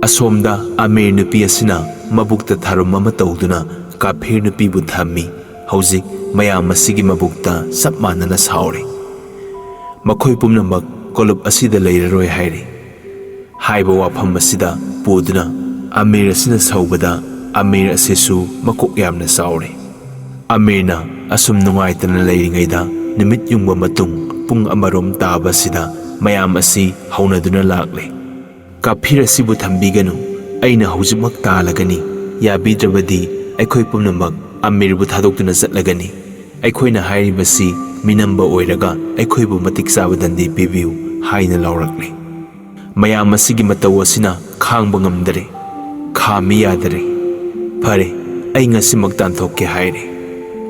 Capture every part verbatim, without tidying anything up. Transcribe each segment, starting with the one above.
ꯑꯁꯣꯝꯗ ꯑꯃꯤꯔ ꯅꯨꯄꯤ ꯑꯁꯤꯅ ꯃꯕꯨꯛꯇ ꯊꯥꯔꯨꯝ ꯑꯃ ꯇꯧꯗꯨꯅ ꯀꯥꯐꯤꯔ ꯅꯨꯄꯤꯕꯨ ꯊꯝꯃꯤ꯫ ꯍꯧꯖꯤꯛ ꯃꯌꯥꯝ ꯑꯁꯤꯒꯤ ꯃꯕꯨꯛꯇ ꯆꯞ ꯃꯥꯟꯅꯅ ꯁꯥꯎꯔꯤ꯫ ꯃꯈꯣꯏ ꯄꯨꯝꯅꯃꯛ ꯀꯣꯂꯨꯞ ꯑꯁꯤꯗ ꯂꯩꯔꯔꯣꯏ ꯍꯥꯏꯔꯤ꯫ ꯍꯥꯏꯕ ꯋꯥꯐꯝ ꯑꯁꯤꯗ ꯄꯨꯗꯨꯅ ꯑꯃꯤꯔ ꯑꯁꯤꯅ ꯁꯧꯕꯗ ꯑꯃꯤꯔ ꯑꯁꯤꯁꯨ ꯃꯀꯣꯛ ꯌꯥꯝꯅ ꯆꯥꯎꯔꯦ꯫ ꯑꯃꯤꯔꯅ ꯑꯁꯨꯝ ꯅꯨꯡꯉꯥꯏꯇꯅ ꯂꯩꯔꯤꯉꯩꯗ ꯅꯨꯃꯤꯠ ꯌꯨꯡꯕ ꯃꯇꯨꯡ ꯄꯨꯡ ꯑꯃꯔꯣꯝ ꯇꯥꯕꯁꯤꯗ ꯃꯌꯥꯝ ꯑꯁꯤ ꯍꯧꯅꯗꯨꯅ ꯂꯥꯛꯂꯦ꯫ ꯀꯥꯐꯤꯔ ꯑꯁꯤꯕꯨ ꯊꯝꯕꯤꯒꯅꯨ, ꯑꯩꯅ ꯍꯧꯖꯤꯛꯃꯛ ꯇꯥꯜꯂꯒꯅꯤ, ꯌꯥꯕꯤꯗ꯭ꯔꯕꯗꯤ ꯑꯩꯈꯣꯏ ꯄꯨꯝꯅꯃꯛ ꯑꯃꯤꯔꯕꯨ ꯊꯥꯗꯣꯛꯇꯨꯅ ꯆꯠꯂꯒꯅꯤ꯫ ꯑꯩꯈꯣꯏꯅ ꯍꯥꯏꯔꯤꯕꯁꯤ ꯃꯤꯅꯝꯕ ꯑꯣꯏꯔꯒ ꯑꯩꯈꯣꯏꯕꯨ ꯃꯇꯤꯛ ꯆꯥꯕ ꯗꯟꯗꯤ ꯄꯤꯕꯤꯌꯨ ꯍꯥꯏꯅ ꯂꯥꯎꯔꯛꯂꯦ꯫ ꯃꯌꯥꯝ ꯑꯁꯤꯒꯤ ꯃꯇꯧ ꯑꯁꯤꯅ ꯈꯥꯡꯕ ꯉꯝꯗꯔꯦ, ꯈꯥꯝꯃꯤ ꯌꯥꯗꯔꯦ꯫ ꯐꯔꯦ, ꯑꯩ ꯉꯁꯤꯃꯛ ꯇꯥꯟꯊꯣꯛꯀꯦ ꯍꯥꯏꯔꯦ꯫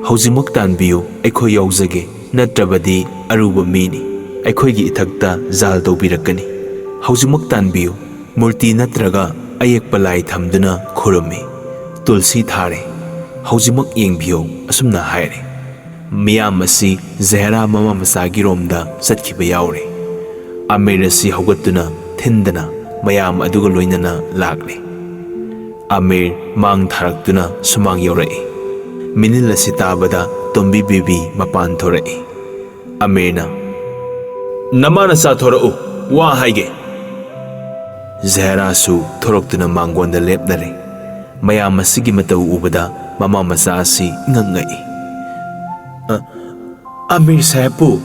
ꯍꯧꯖꯤꯛꯃꯛ ꯇꯥꯟꯕꯤꯌꯨ, ꯑꯩꯈꯣꯏ ꯌꯥꯎꯖꯒꯦ, ꯅꯠꯇ꯭ꯔꯕꯗꯤ ꯑꯔꯨꯕ ꯃꯤꯅꯤ, ꯑꯩꯈꯣꯏꯒꯤ ꯏꯊꯛꯇ ꯖꯥꯜ ꯇꯧꯕꯤꯔꯛꯀꯅꯤ꯫ ꯍꯧꯖꯤꯛꯃꯛ ꯇꯥꯟꯕꯤꯌꯨ, ꯃꯨꯔꯇꯤ ꯅꯠꯇ꯭ꯔꯒ ꯑꯌꯦꯛꯄ ꯂꯥꯏ ꯊꯝꯗꯨꯅ ꯈꯨꯔꯨꯝꯃꯤ꯫ ꯇꯨꯜꯁꯤ ꯊꯥꯔꯦ, ꯍꯧꯖꯤꯛꯃꯛ ꯌꯦꯡꯕꯤꯌꯨ ꯑꯁꯨꯝꯅ ꯍꯥꯏꯔꯦ꯫ ꯃꯤꯌꯥꯝ ꯑꯁꯤ ꯖꯍꯦꯔꯥ ꯃꯃꯥ ꯃꯆꯥꯒꯤꯔꯣꯝꯗ ꯆꯠꯈꯤꯕ ꯌꯥꯎꯔꯦ꯫ ꯑꯃꯤꯔ ꯑꯁꯤ ꯍꯧꯒꯠꯇꯨꯅ ꯊꯤꯟꯗꯅ ꯃꯌꯥꯝ ꯑꯗꯨꯒ ꯂꯣꯏꯅꯅ ꯂꯥꯛꯂꯦ꯫ ꯑꯃꯤꯔ ꯃꯥꯡ ꯊꯥꯔꯛꯇꯨꯅ ꯁꯨꯃꯥꯡ ꯌꯧꯔꯛꯏ꯫ ꯃꯤꯅꯤꯜ ꯑꯁꯤ ꯇꯥꯕꯗ ꯇꯣꯝꯕꯤ ꯕꯤꯕꯤ ꯃꯄꯥꯟ ꯊꯣꯔꯛꯏ꯫ ꯑꯃꯤꯔꯅ, "ꯅꯃꯥ ꯅꯆꯥ ꯊꯣꯔꯛꯎ, ꯋꯥ ꯍꯥꯏꯒꯦ꯫" ꯖꯍꯦꯔꯥꯁꯨ ꯊꯣꯔꯛꯇꯨꯅ ꯃꯥꯡꯒꯣꯟꯗ ꯂꯦꯞꯅꯔꯦ꯫ ꯃꯌꯥꯝ ꯑꯁꯤꯒꯤ ꯃꯇꯧ ꯎꯕꯗ ꯃꯃꯥ ꯃꯆꯥ ꯑꯁꯤ ꯏꯉꯛ ꯉꯛꯏ꯫ "ꯑ, ꯑꯃꯤꯔ ꯁꯥꯍꯦꯕꯄꯨ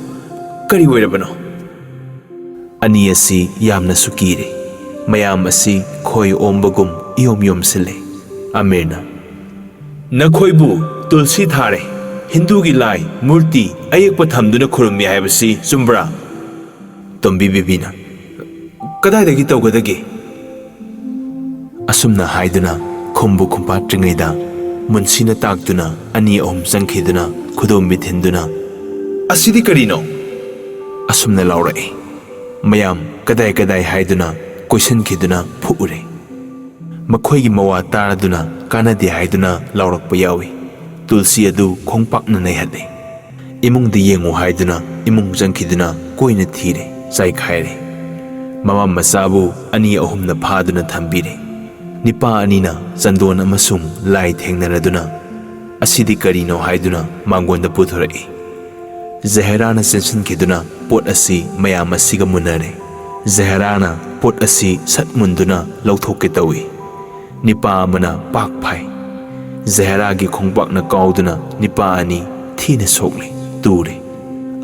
ꯀꯔꯤ ꯑꯣꯏꯔꯕꯅꯣ?" ꯑꯅꯤ ꯑꯁꯤ ꯌꯥꯝꯅꯁꯨ ꯀꯤꯔꯦ꯫ ꯃꯌꯥꯝ ꯑꯁꯤ ꯈꯣꯏ ꯑꯣꯝꯕꯒꯨꯝ ꯏꯌꯣꯝ ꯌꯣꯝꯁꯤꯜꯂꯦ꯫ ꯑꯃꯤꯔꯅ, "ꯅꯈꯣꯏꯕꯨ ꯇꯨꯜꯁꯤ ꯊꯥꯔꯦ, ꯍꯤꯟꯗꯨꯒꯤ ꯂꯥꯏ ꯃꯨꯔꯇꯤ ꯑꯌꯦꯛꯄ ꯊꯝꯗꯨꯅ ꯈꯨꯔꯨꯝꯃꯤ ꯍꯥꯏꯕꯁꯤ ꯆꯨꯝꯕ꯭ꯔꯥ?" ꯇꯣꯝꯕꯤ ꯕꯤꯕꯤꯅ, "ꯀꯗꯥꯏꯗꯒꯤ ꯇꯧꯒꯗꯒꯦ?" ꯑꯁꯨꯝꯅ ꯍꯥꯏꯗꯨꯅ ꯈꯨꯝꯕꯨ ꯈꯨꯝꯄꯥꯠꯇ꯭ꯔꯤꯉꯩꯗ ꯃꯨꯟꯁꯤꯅ ꯇꯥꯛꯇꯨꯅ ꯑꯅꯤ ꯑꯍꯨꯝ ꯆꯪꯈꯤꯗꯨꯅ ꯈꯨꯗꯣꯝꯕꯤ ꯊꯤꯟꯗꯨꯅ, "ꯑꯁꯤꯗꯤ ꯀꯔꯤꯅꯣ?" ꯑꯁꯨꯝꯅ ꯂꯥꯎꯔꯛꯏ꯫ ꯃꯌꯥꯝ ꯀꯗꯥꯏ ꯀꯗꯥꯏ ꯍꯥꯏꯗꯨꯅ ꯀꯣꯏꯁꯟꯈꯤꯗꯨꯅ ꯐꯨꯛꯎꯔꯦ꯫ ꯃꯈꯣꯏꯒꯤ ꯃꯋꯥ ꯇꯥꯔꯗꯨꯅ ꯀꯥꯟꯅꯗꯦ ꯍꯥꯏꯗꯨꯅ ꯂꯥꯎꯔꯛꯄ ꯌꯥꯎꯏ꯫ ꯇꯨꯜꯁꯤ ꯑꯗꯨ ꯈꯣꯡꯄꯥꯛꯅ ꯅꯩꯍꯜꯂꯦ꯫ ꯏꯃꯨꯡꯗ ꯌꯦꯡꯉꯨ ꯍꯥꯏꯗꯨꯅ ꯏꯃꯨꯡ ꯆꯪꯈꯤꯗꯨꯅ ꯀꯣꯏꯅ ꯊꯤꯔꯦ, ꯆꯥꯏꯈꯥꯏꯔꯦ꯫ ꯃꯃꯥ ꯃꯆꯥꯕꯨ ꯑꯅꯤ ꯑꯍꯨꯝꯅ ꯐꯥꯗꯨꯅ ꯊꯝꯕꯤꯔꯦ꯫ ꯅꯤꯄꯥ ꯑꯅꯤꯅ ꯆꯟꯗꯣꯟ ꯑꯃꯁꯨꯡ ꯂꯥꯏ ꯊꯦꯡꯅꯔꯗꯨꯅ, "ꯑꯁꯤꯗꯤ ꯀꯔꯤꯅꯣ?" ꯍꯥꯏꯗꯨꯅ ꯃꯉꯣꯟꯗ ꯄꯨꯊꯣꯔꯛꯏ꯫ ꯖꯍꯦꯔꯥꯅ ꯆꯦꯟꯁꯤꯟꯈꯤꯗꯨꯅ ꯄꯣꯠ ꯑꯁꯤ ꯃꯌꯥꯝ ꯑꯁꯤꯒ ꯃꯨꯟꯅꯔꯦ꯫ ꯖꯍꯦꯔꯥꯅ ꯄꯣꯠ ꯑꯁꯤ ꯁꯠ ꯃꯨꯟꯗꯨꯅ ꯂꯧꯊꯣꯛꯀꯦ ꯇꯧꯏ꯫ ꯅꯤꯄꯥ ꯑꯃꯅ ꯄꯥꯛ ꯐꯥꯏ꯫ ꯖꯍꯦꯔꯥꯒꯤ ꯈꯣꯡꯄꯥꯛꯅ ꯀꯥꯎꯗꯨꯅ ꯅꯤꯄꯥ ꯑꯅꯤ ꯊꯤꯅ ꯁꯣꯛꯂꯦ, ꯇꯨꯔꯦ꯫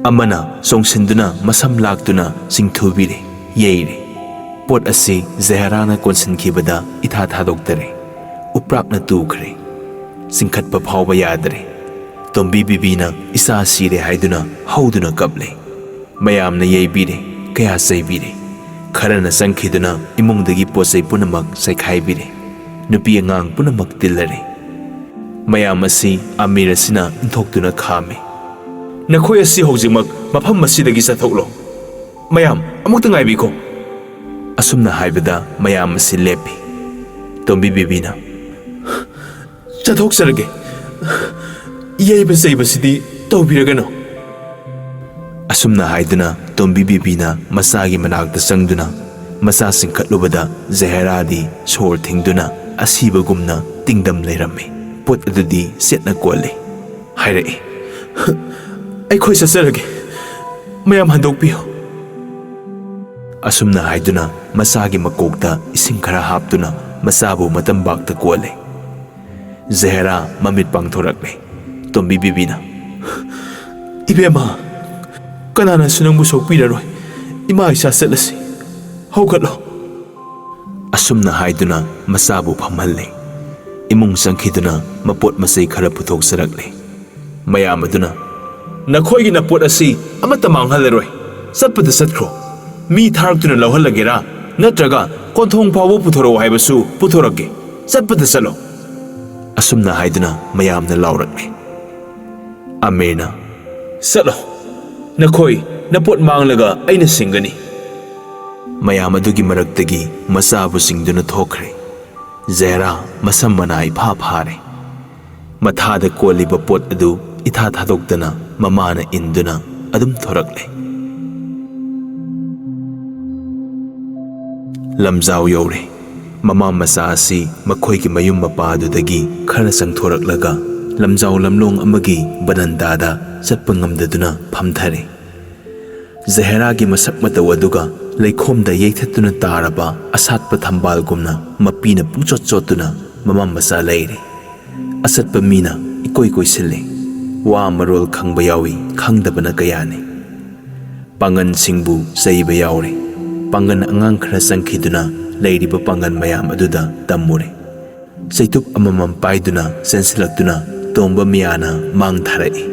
ꯑꯃꯅ ꯆꯣꯡꯁꯤꯟꯗꯨꯅ ꯃꯁꯝ ꯂꯥꯛꯇꯨꯅ ꯆꯤꯡꯊꯨꯕꯤꯔꯦ, ꯌꯩꯔꯦ꯫ ꯄꯣꯠ ꯑꯁꯤ ꯖꯍꯦꯔꯥꯅ ꯀꯣꯟꯁꯤꯟꯈꯤꯕꯗ ꯏꯊꯥ ꯊꯥꯗꯣꯛꯇꯔꯦ꯫ ꯎꯄ꯭ꯔꯥꯛꯅ ꯇꯨꯈ꯭ꯔꯦ꯫ ꯆꯤꯡꯈꯠꯄ ꯐꯥꯎꯕ ꯌꯥꯗ꯭ꯔꯦ꯫ ꯇꯣꯝꯕꯤ ꯕꯤꯕꯤꯅ ꯏꯆꯥ ꯁꯤꯔꯦ ꯍꯥꯏꯗꯨꯅ ꯍꯧꯗꯨꯅ ꯀꯞꯂꯦ꯫ ꯃꯌꯥꯝꯅ ꯌꯩꯕꯤꯔꯦ, ꯀꯌꯥ ꯆꯩꯕꯤꯔꯦ꯫ ꯈꯔꯅ ꯆꯪꯈꯤꯗꯨꯅ ꯏꯃꯨꯡꯗꯒꯤ ꯄꯣꯠ ꯆꯩ ꯄꯨꯝꯅꯃꯛ ꯆꯥꯏꯈꯥꯏꯕꯤꯔꯦ꯫ ꯅꯨꯄꯤ ꯑꯉꯥꯡ ꯄꯨꯝꯅꯃꯛ ꯇꯤꯜꯂꯔꯦ꯫ ꯃꯌꯥꯝ ꯑꯁꯤ ꯑꯃꯤꯔ ꯑꯁꯤꯅ ꯏꯟꯊꯣꯛꯇꯨꯅ ꯈꯥꯝꯃꯤ꯫ "ꯅꯈꯣꯏ ꯑꯁꯤ ꯍꯧꯖꯤꯛꯃꯛ ꯃꯐꯝ ꯑꯁꯤꯗꯒꯤ ꯆꯠꯊꯣꯛꯂꯣ꯫ ꯃꯌꯥꯝ, ꯑꯃꯨꯛꯇ ꯉꯥꯏꯕꯤꯈꯣ!" ꯑꯁꯨꯝꯅ ꯍꯥꯏꯕꯗ ꯃꯌꯥꯝ ꯑꯁꯤ ꯂꯦꯞꯄꯤ꯫ ꯇꯣꯝꯕꯤ ꯕꯤꯕꯤꯅ, "ꯆꯠꯊꯣꯛꯆꯔꯒꯦ꯫ ꯌꯩꯕ ꯆꯩꯕꯁꯤꯗꯤ ꯇꯧꯕꯤꯔꯒꯅꯨ꯫" ꯑꯁꯨꯝꯅ ꯍꯥꯏꯗꯨꯅ ꯇꯣꯝꯕꯤ ꯕꯤꯕꯤꯅ ꯃꯆꯥꯒꯤ ꯃꯅꯥꯛꯇ ꯆꯪꯗꯨꯅ ꯃꯆꯥ ꯆꯤꯡꯈꯠꯂꯨꯕꯗ ꯖꯍꯦꯔꯥꯗꯤ ꯁꯣꯔ ꯊꯤꯡꯗꯨꯅ ꯑꯁꯤꯕꯒꯨꯝꯅ ꯇꯤꯡꯗꯝ ꯂꯩꯔꯝꯃꯤ꯫ ꯄꯣꯠ ꯑꯗꯨꯗꯤ ꯆꯦꯠꯅ ꯀꯣꯜꯂꯤ꯫ ꯍꯥꯏꯔꯛꯏ, "ꯑꯩꯈꯣꯏ ꯆꯠꯆꯔꯒꯦ꯫ ꯃꯌꯥꯝ ꯍꯟꯗꯣꯛꯄꯤꯌꯨ꯫" ꯑꯁꯨꯝꯅ ꯍꯥꯏꯗꯨꯅ ꯃꯆꯥꯒꯤ ꯃꯀꯣꯛꯇ ꯏꯁꯤꯡ ꯈꯔ ꯍꯥꯞꯇꯨꯅ ꯃꯆꯥꯕꯨ ꯃꯇꯝꯕꯥꯛꯇ ꯀꯣꯜꯂꯦ꯫ ꯖꯍꯦꯔꯥ ꯃꯃꯤꯠ ꯄꯥꯡꯊꯣꯔꯛꯂꯦ꯫ ꯇꯣꯝꯕꯤ ꯕꯤꯕꯤꯅ, "ꯏꯕꯦꯝꯃ, ꯀꯅꯥꯅꯁꯨ ꯅꯪꯕꯨ ꯁꯣꯛꯄꯤꯔꯔꯣꯏ꯫ ꯏꯃꯥ ꯏꯆꯥ ꯆꯠꯂꯁꯤ꯫ ꯍꯧꯒꯠꯂꯣ꯫" ꯑꯁꯨꯝꯅ ꯍꯥꯏꯗꯨꯅ ꯃꯆꯥꯕꯨ ꯐꯝꯍꯜꯂꯦ꯫ ꯏꯃꯨꯡ ꯆꯪꯈꯤꯗꯨꯅ ꯃꯄꯣꯠ ꯃꯆꯩ ꯈꯔ ꯄꯨꯊꯣꯛꯆꯔꯛꯂꯦ꯫ ꯃꯌꯥꯝ ꯑꯗꯨꯅ, "ꯅꯈꯣꯏꯒꯤ ꯅꯄꯣꯠ ꯑꯁꯤ ꯑꯃꯠꯇ ꯃꯥꯡꯍꯜꯂꯔꯣꯏ꯫ ꯆꯠꯄꯗ ꯆꯠꯈ꯭ꯔꯣ꯫ ꯃꯤ ꯊꯥꯔꯛꯇꯨꯅ ꯂꯧꯍꯜꯂꯒꯦꯔꯥ, ꯅꯠꯇ꯭ꯔꯒ ꯀꯣꯟꯊꯣꯡ ꯐꯥꯎꯕ ꯄꯨꯊꯣꯔꯛꯑꯣ ꯍꯥꯏꯕꯁꯨ ꯄꯨꯊꯣꯔꯛꯀꯦ꯫ ꯆꯠꯄꯗ ꯆꯠꯂꯣ꯫" ꯑꯁꯨꯝꯅ ꯍꯥꯏꯗꯨꯅ ꯃꯌꯥꯝꯅ ꯂꯥꯎꯔꯛꯂꯦ꯫ ꯑꯃꯤꯔꯅ, "ꯆꯠꯂꯣ꯫ ꯅꯈꯣꯏ ꯅꯄꯣꯠ ꯃꯥꯡꯂꯒ ꯑꯩꯅ ꯁꯤꯡꯒꯅꯤ꯫" ꯃꯌꯥꯝ ꯑꯗꯨꯒꯤ ꯃꯔꯛꯇꯒꯤ ꯃꯆꯥꯕꯨ ꯆꯤꯡꯗꯨꯅ ꯊꯣꯛꯈ꯭ꯔꯦ꯫ ꯖꯦꯍꯔꯥ ꯃꯁꯝ ꯃꯅꯥ ꯏꯐꯥ ꯐꯥꯔꯦ꯫ ꯃꯊꯥꯗ ꯀꯣꯜꯂꯤꯕ ꯄꯣꯠ ꯑꯗꯨ ꯏꯊꯥ ꯊꯥꯗꯣꯛꯇꯅ ꯃꯃꯥꯅ ꯏꯟꯗꯨꯅ ꯑꯗꯨꯝ ꯊꯣꯔꯛꯂꯦ꯫ ꯂꯝꯖꯥꯎ ꯌꯧꯔꯦ꯫ ꯃꯃꯥ ꯃꯆꯥ ꯑꯁꯤ ꯃꯈꯣꯏꯒꯤ ꯃꯌꯨꯝ ꯃꯄꯥꯗꯨꯗꯒꯤ ꯈꯔ ꯆꯪꯊꯣꯔꯛꯂꯒ ꯂꯝꯖꯥꯎ ꯂꯝꯂꯣꯡ ꯑꯃꯒꯤ ꯕꯔꯟꯗꯥꯗ ꯆꯠꯄ ꯉꯝꯗꯗꯨꯅ ꯐꯝꯊꯔꯦ꯫ ꯖꯍꯦꯔꯥꯒꯤ ꯃꯁꯛ ꯃꯇꯧ ꯑꯗꯨꯒ ꯂꯩꯈꯣꯝꯗ ꯌꯩꯊꯠꯇꯨꯅ ꯇꯥꯔꯕ ꯑꯁꯥꯠꯄ ꯊꯝꯕꯥꯜꯒꯨꯝꯅ ꯃꯄꯤꯅ ꯄꯨꯡꯆꯣꯠ ꯆꯣꯠꯇꯨꯅ ꯃꯃꯥ ꯃꯆꯥ ꯂꯩꯔꯤ꯫ ꯑꯆꯠꯄ ꯃꯤꯅ ꯏꯀꯣꯏ ꯀꯣꯏꯁꯤꯜꯂꯤ꯫ ꯋꯥ ꯃꯔꯣꯜ ꯈꯪꯕ ꯌꯥꯎꯏ, ꯈꯪꯗꯕꯅ ꯀꯌꯥꯅꯤ꯫ ꯄꯥꯡꯒꯟꯁꯤꯡꯕꯨ ꯆꯩꯕ ꯌꯥꯎꯔꯤ꯫ ꯄꯥꯡꯒꯟ ꯑꯉꯥꯡ ꯈꯔ ꯆꯪꯈꯤꯗꯨꯅ ꯂꯩꯔꯤꯕ ꯄꯥꯡꯒꯟ ꯃꯌꯥꯝ ꯑꯗꯨꯗ ꯇꯝꯃꯨꯔꯦ꯫ ꯆꯩꯇꯨꯞ ꯑꯃꯃꯝ ꯄꯥꯏꯗꯨꯅ ꯆꯦꯟꯁꯤꯜꯂꯛꯇꯨꯅ ꯇꯣꯝꯕ ꯃꯤꯌꯥꯅ ꯃꯥꯡ ꯊꯥꯔꯛꯏ꯫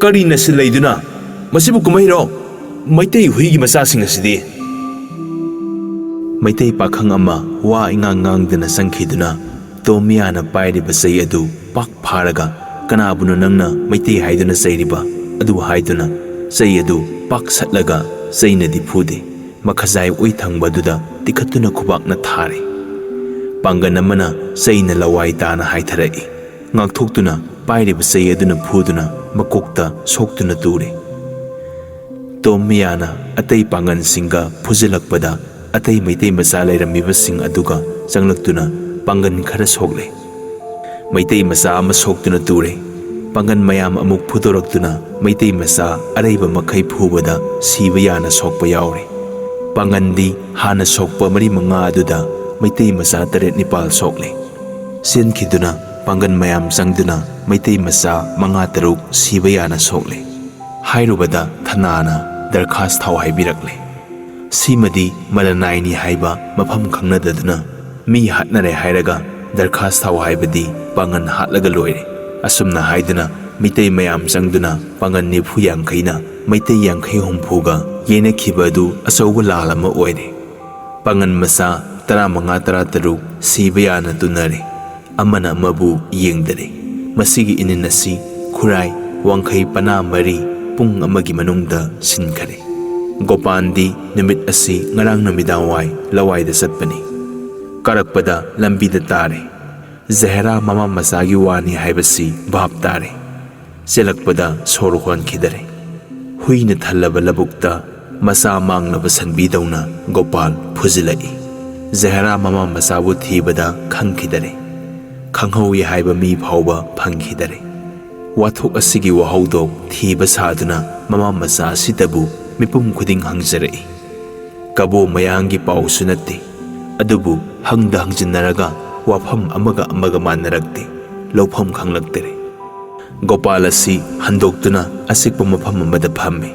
"ꯀꯔꯤ ꯅꯁꯤꯜ ꯂꯩꯗꯨꯅ ꯃꯁꯤꯕꯨ ꯀꯨꯝꯍꯩꯔꯣ? ꯃꯩꯇꯩ ꯍꯨꯏꯒꯤ ꯃꯆꯥꯁꯤꯡ ꯑꯁꯤꯗꯤ!" ꯃꯩꯇꯩ ꯄꯥꯈꯪ ꯑꯃ ꯋꯥ ꯏꯉꯥꯡ ꯉꯥꯡꯗꯅ ꯆꯪꯈꯤꯗꯨꯅ ꯇꯣꯝ ꯃꯤꯌꯥꯅ ꯄꯥꯏꯔꯤꯕ ꯆꯩ ꯑꯗꯨ ꯄꯥꯛ ꯐꯥꯔꯒ, "ꯀꯅꯥꯕꯨꯅꯣ ꯅꯪꯅ ꯃꯩꯇꯩ ꯍꯥꯏꯗꯨꯅ ꯆꯩꯔꯤꯕ?" ꯑꯗꯨ ꯍꯥꯏꯗꯨꯅ ꯆꯩ ꯑꯗꯨ ꯄꯥꯛ ꯁꯠꯂꯒ ꯆꯩꯅꯗꯤ ꯐꯨꯗꯦ꯫ ꯃꯈꯖꯥꯏ ꯑꯣꯏ ꯊꯪꯕꯗꯨꯗ ꯇꯤꯈꯠꯇꯨꯅ ꯈꯨꯕꯥꯛꯅ ꯊꯥꯔꯦ꯫ ꯄꯥꯡꯒꯟ ꯑꯃꯅ ꯆꯩꯅ ꯂꯋꯥꯏ ꯇꯥꯅ ꯍꯥꯏꯊꯔꯛꯏ꯫ ꯉꯥꯛꯊꯣꯛꯇꯨꯅ ꯄꯥꯏꯔꯤꯕ ꯆꯩ ꯑꯗꯨꯅ ꯐꯨꯗꯨꯅ ꯃꯀꯣꯛꯇ ꯁꯣꯛꯇꯨꯅ ꯇꯨꯔꯦ꯫ ꯇꯣꯝ ꯃꯤꯌꯥꯅ ꯑꯇꯩ ꯄꯥꯡꯒꯟꯁꯤꯡꯒ ꯐꯨꯖꯤꯜꯂꯛꯄꯗ, ꯑꯇꯩ ꯃꯩꯇꯩ ꯃꯆꯥ ꯂꯩꯔꯝꯃꯤꯕꯁꯤꯡ ꯑꯗꯨꯒ ꯆꯪꯂꯛꯇꯨꯅ ꯄꯥꯡꯒꯟ ꯈꯔ ꯁꯣꯛꯂꯦ꯫ ꯃꯩꯇꯩ ꯃꯆꯥ ꯑꯃ ꯁꯣꯛꯇꯨꯅ ꯇꯨꯔꯦ꯫ ꯄꯥꯡꯒꯟ ꯃꯌꯥꯝ ꯑꯃꯨꯛ ꯐꯨꯗꯣꯔꯛꯇꯨꯅ ꯃꯩꯇꯩ ꯃꯆꯥ ꯑꯔꯩꯕ ꯃꯈꯩ ꯐꯨꯕꯗ ꯁꯤꯕ ꯌꯥꯅ ꯁꯣꯛꯄ ꯌꯥꯎꯔꯦ꯫ ꯄꯥꯡꯒꯟꯗꯤ ꯍꯥꯟꯅ ꯁꯣꯛꯄ ꯃꯔꯤ ꯃꯉꯥ ꯑꯗꯨꯗ ꯃꯩꯇꯩ ꯃꯆꯥ ꯇꯔꯦꯠ ꯅꯤꯄꯥꯜ ꯁꯣꯛꯂꯦ꯫ ꯆꯦꯟꯈꯤꯗꯨꯅ ꯄꯥꯡꯒꯟ ꯃꯌꯥꯝ ꯆꯪꯗꯨꯅ ꯃꯩꯇꯩ ꯃꯆꯥ ꯃꯉꯥ ꯇꯔꯨꯛ ꯁꯤꯕ ꯌꯥꯅ ꯁꯣꯛꯂꯦ꯫ ꯍꯥꯏꯔꯨꯕꯗ ꯊꯅꯥꯅ ꯗꯔꯈꯥꯁ ꯊꯥꯎ ꯍꯥꯏꯕꯤꯔꯛꯂꯦ꯫ ꯁꯤꯃꯗꯤ ꯃꯔꯅꯥꯏꯅꯤ ꯍꯥꯏꯕ ꯃꯐꯝ ꯈꯪꯅꯗꯗꯨꯅ ꯃꯤ ꯍꯥꯠꯅꯔꯦ ꯍꯥꯏꯔꯒ ꯗꯔꯈꯥꯁ ꯊꯥꯎ ꯍꯥꯏꯕꯗꯤ ꯄꯥꯡꯒꯟ ꯍꯥꯠꯂꯒ ꯂꯣꯏꯔꯦ꯫ ꯑꯁꯨꯝꯅ ꯍꯥꯏꯗꯨꯅ ꯃꯤꯇꯩ ꯃꯌꯥꯝ ꯆꯪꯗꯨꯅ ꯄꯥꯡꯒꯟ ꯅꯤꯐꯨ ꯌꯥꯡꯈꯩꯅ ꯃꯩꯇꯩ ꯌꯥꯡꯈꯩ ꯍꯨꯝꯐꯨꯒ ꯌꯩꯅꯈꯤꯕ ꯑꯗꯨ ꯑꯆꯧꯕ ꯂꯥꯜ ꯑꯃ ꯑꯣꯏꯔꯦ꯫ ꯄꯥꯡꯒꯟ ꯃꯆꯥ ꯇꯔꯥꯃꯉꯥ ꯇꯔꯥꯇꯔꯨꯛ ꯁꯤꯕ ꯌꯥꯅ ꯇꯨꯅꯔꯦ꯫ ꯑꯃꯅ ꯑꯃꯕꯨ ꯌꯦꯡꯗꯔꯦ꯫ ꯃꯁꯤꯒꯤ ꯏꯅꯤꯟ ꯑꯁꯤ ꯈꯨꯔꯥꯏ ꯋꯥꯡꯈꯩ ꯄꯅꯥ ꯃꯔꯤ ꯄꯨꯡ ꯑꯃꯒꯤ ꯃꯅꯨꯡꯗ ꯁꯤꯟꯈꯔꯦ꯫ ꯒꯣꯄꯥꯟꯗꯤ ꯅꯨꯃꯤꯠ ꯑꯁꯤ ꯉꯔꯥꯡ ꯅꯨꯃꯤꯗꯥꯡ ꯋꯥꯏ ꯂꯋꯥꯏꯗ ꯆꯠꯄꯅꯤ꯫ ꯀꯥꯔꯛꯄꯗ ꯂꯝꯕꯤꯗ ꯇꯥꯔꯦ꯫ ꯖꯍꯦꯔꯥ ꯃꯃꯥ ꯃꯆꯥꯒꯤ ꯋꯥꯅꯤ ꯍꯥꯏꯕꯁꯤ ꯚꯥꯞ ꯇꯥꯔꯦ꯫ ꯆꯦꯜꯂꯛꯄꯗ ꯁꯣꯔ ꯍꯣꯟꯈꯤꯗꯔꯦ꯫ ꯍꯨꯏꯅ ꯊꯜꯂꯕ ꯂꯧꯕꯨꯛꯇ ꯃꯆꯥ ꯃꯥꯡꯂꯕ ꯁꯟꯕꯤꯗꯧꯅ ꯒꯣꯄꯥꯜ ꯐꯨꯖꯤꯜꯂꯛꯏ꯫ ꯖꯍꯦꯔꯥ ꯃꯃꯥ ꯃꯆꯥꯕꯨ ꯊꯤꯕꯗ ꯈꯪꯈꯤꯗꯔꯦ꯫ ꯈꯪꯍꯧꯏ ꯍꯥꯏꯕ ꯃꯤ ꯐꯥꯎꯕ ꯐꯪꯈꯤꯗꯔꯦ꯫ ꯋꯥꯊꯣꯛ ꯑꯁꯤꯒꯤ ꯋꯥꯍꯧꯗꯣꯛ ꯊꯤꯕ ꯁꯥꯗꯨꯅ ꯃꯃꯥ ꯃꯆꯥ ꯑꯁꯤꯗꯕꯨ ꯃꯤꯄꯨꯝ ꯈꯨꯗꯤꯡ ꯍꯪꯖꯔꯛꯏ꯫ ꯀꯕꯣ ꯃꯌꯥꯡꯒꯤ ꯄꯥꯎꯁꯨ ꯅꯠꯇꯦ꯫ ꯑꯗꯨꯕꯨ ꯍꯪꯗ ꯍꯪꯖꯤꯟꯅꯔꯒ ꯋꯥꯐꯝ ꯑꯃꯒ ꯑꯃꯒ ꯃꯥꯟꯅꯔꯛꯇꯦ꯫ ꯂꯧꯐꯝ ꯈꯪꯂꯛꯇꯔꯦ꯫ ꯒꯣꯄꯥꯜ ꯑꯁꯤ ꯍꯟꯗꯣꯛꯇꯨꯅ ꯑꯆꯤꯛꯄ ꯃꯐꯝ ꯑꯃꯗ ꯐꯝꯃꯤ꯫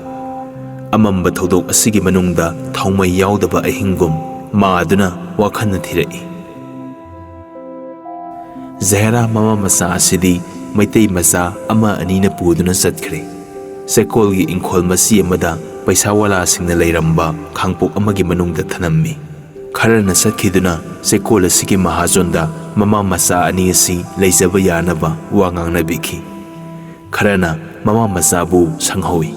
ꯑꯃꯝꯕ ꯊꯧꯗꯣꯛ ꯑꯁꯤꯒꯤ ꯃꯅꯨꯡꯗ ꯊꯥꯎꯃꯩ ꯌꯥꯎꯗꯕ ꯑꯍꯤꯡꯒꯨꯝ ꯃꯥꯗꯨꯅ ꯋꯥꯈꯜꯅ ꯊꯤꯔꯛꯏ꯫ ꯖꯍꯦꯔꯥ ꯃꯃꯥ ꯃꯆꯥ ꯑꯁꯤꯗꯤ ꯃꯩꯇꯩ ꯃꯆꯥ ꯑꯃ ꯑꯅꯤꯅ ꯄꯨꯗꯨꯅ ꯆꯠꯈ꯭ꯔꯦ꯫ ꯆꯦꯀꯣꯜꯒꯤ ꯏꯪꯈꯣꯜ ꯃꯆꯤ ꯑꯃꯗ ꯄꯩꯁꯥ ꯋꯥꯂꯥꯁꯤꯡꯅ ꯂꯩꯔꯝꯕ ꯈꯥꯡꯄꯣꯛ ꯑꯃꯒꯤ ꯃꯅꯨꯡꯗ ꯊꯅꯝꯃꯤ꯫ ꯈꯔꯅ ꯆꯠꯈꯤꯗꯨꯅ ꯆꯦꯀꯣꯜ ꯑꯁꯤꯒꯤ ꯃꯍꯥꯖꯣꯟꯗ ꯃꯃꯥ ꯃꯆꯥ ꯑꯅꯤ ꯑꯁꯤ ꯂꯩꯖꯕ ꯌꯥꯅꯕ ꯋꯥ ꯉꯥꯡꯅꯕꯤꯈꯤ꯫ ꯈꯔꯅ ꯃꯃꯥ ꯃꯆꯥꯕꯨ ꯁꯪꯍꯧꯏ꯫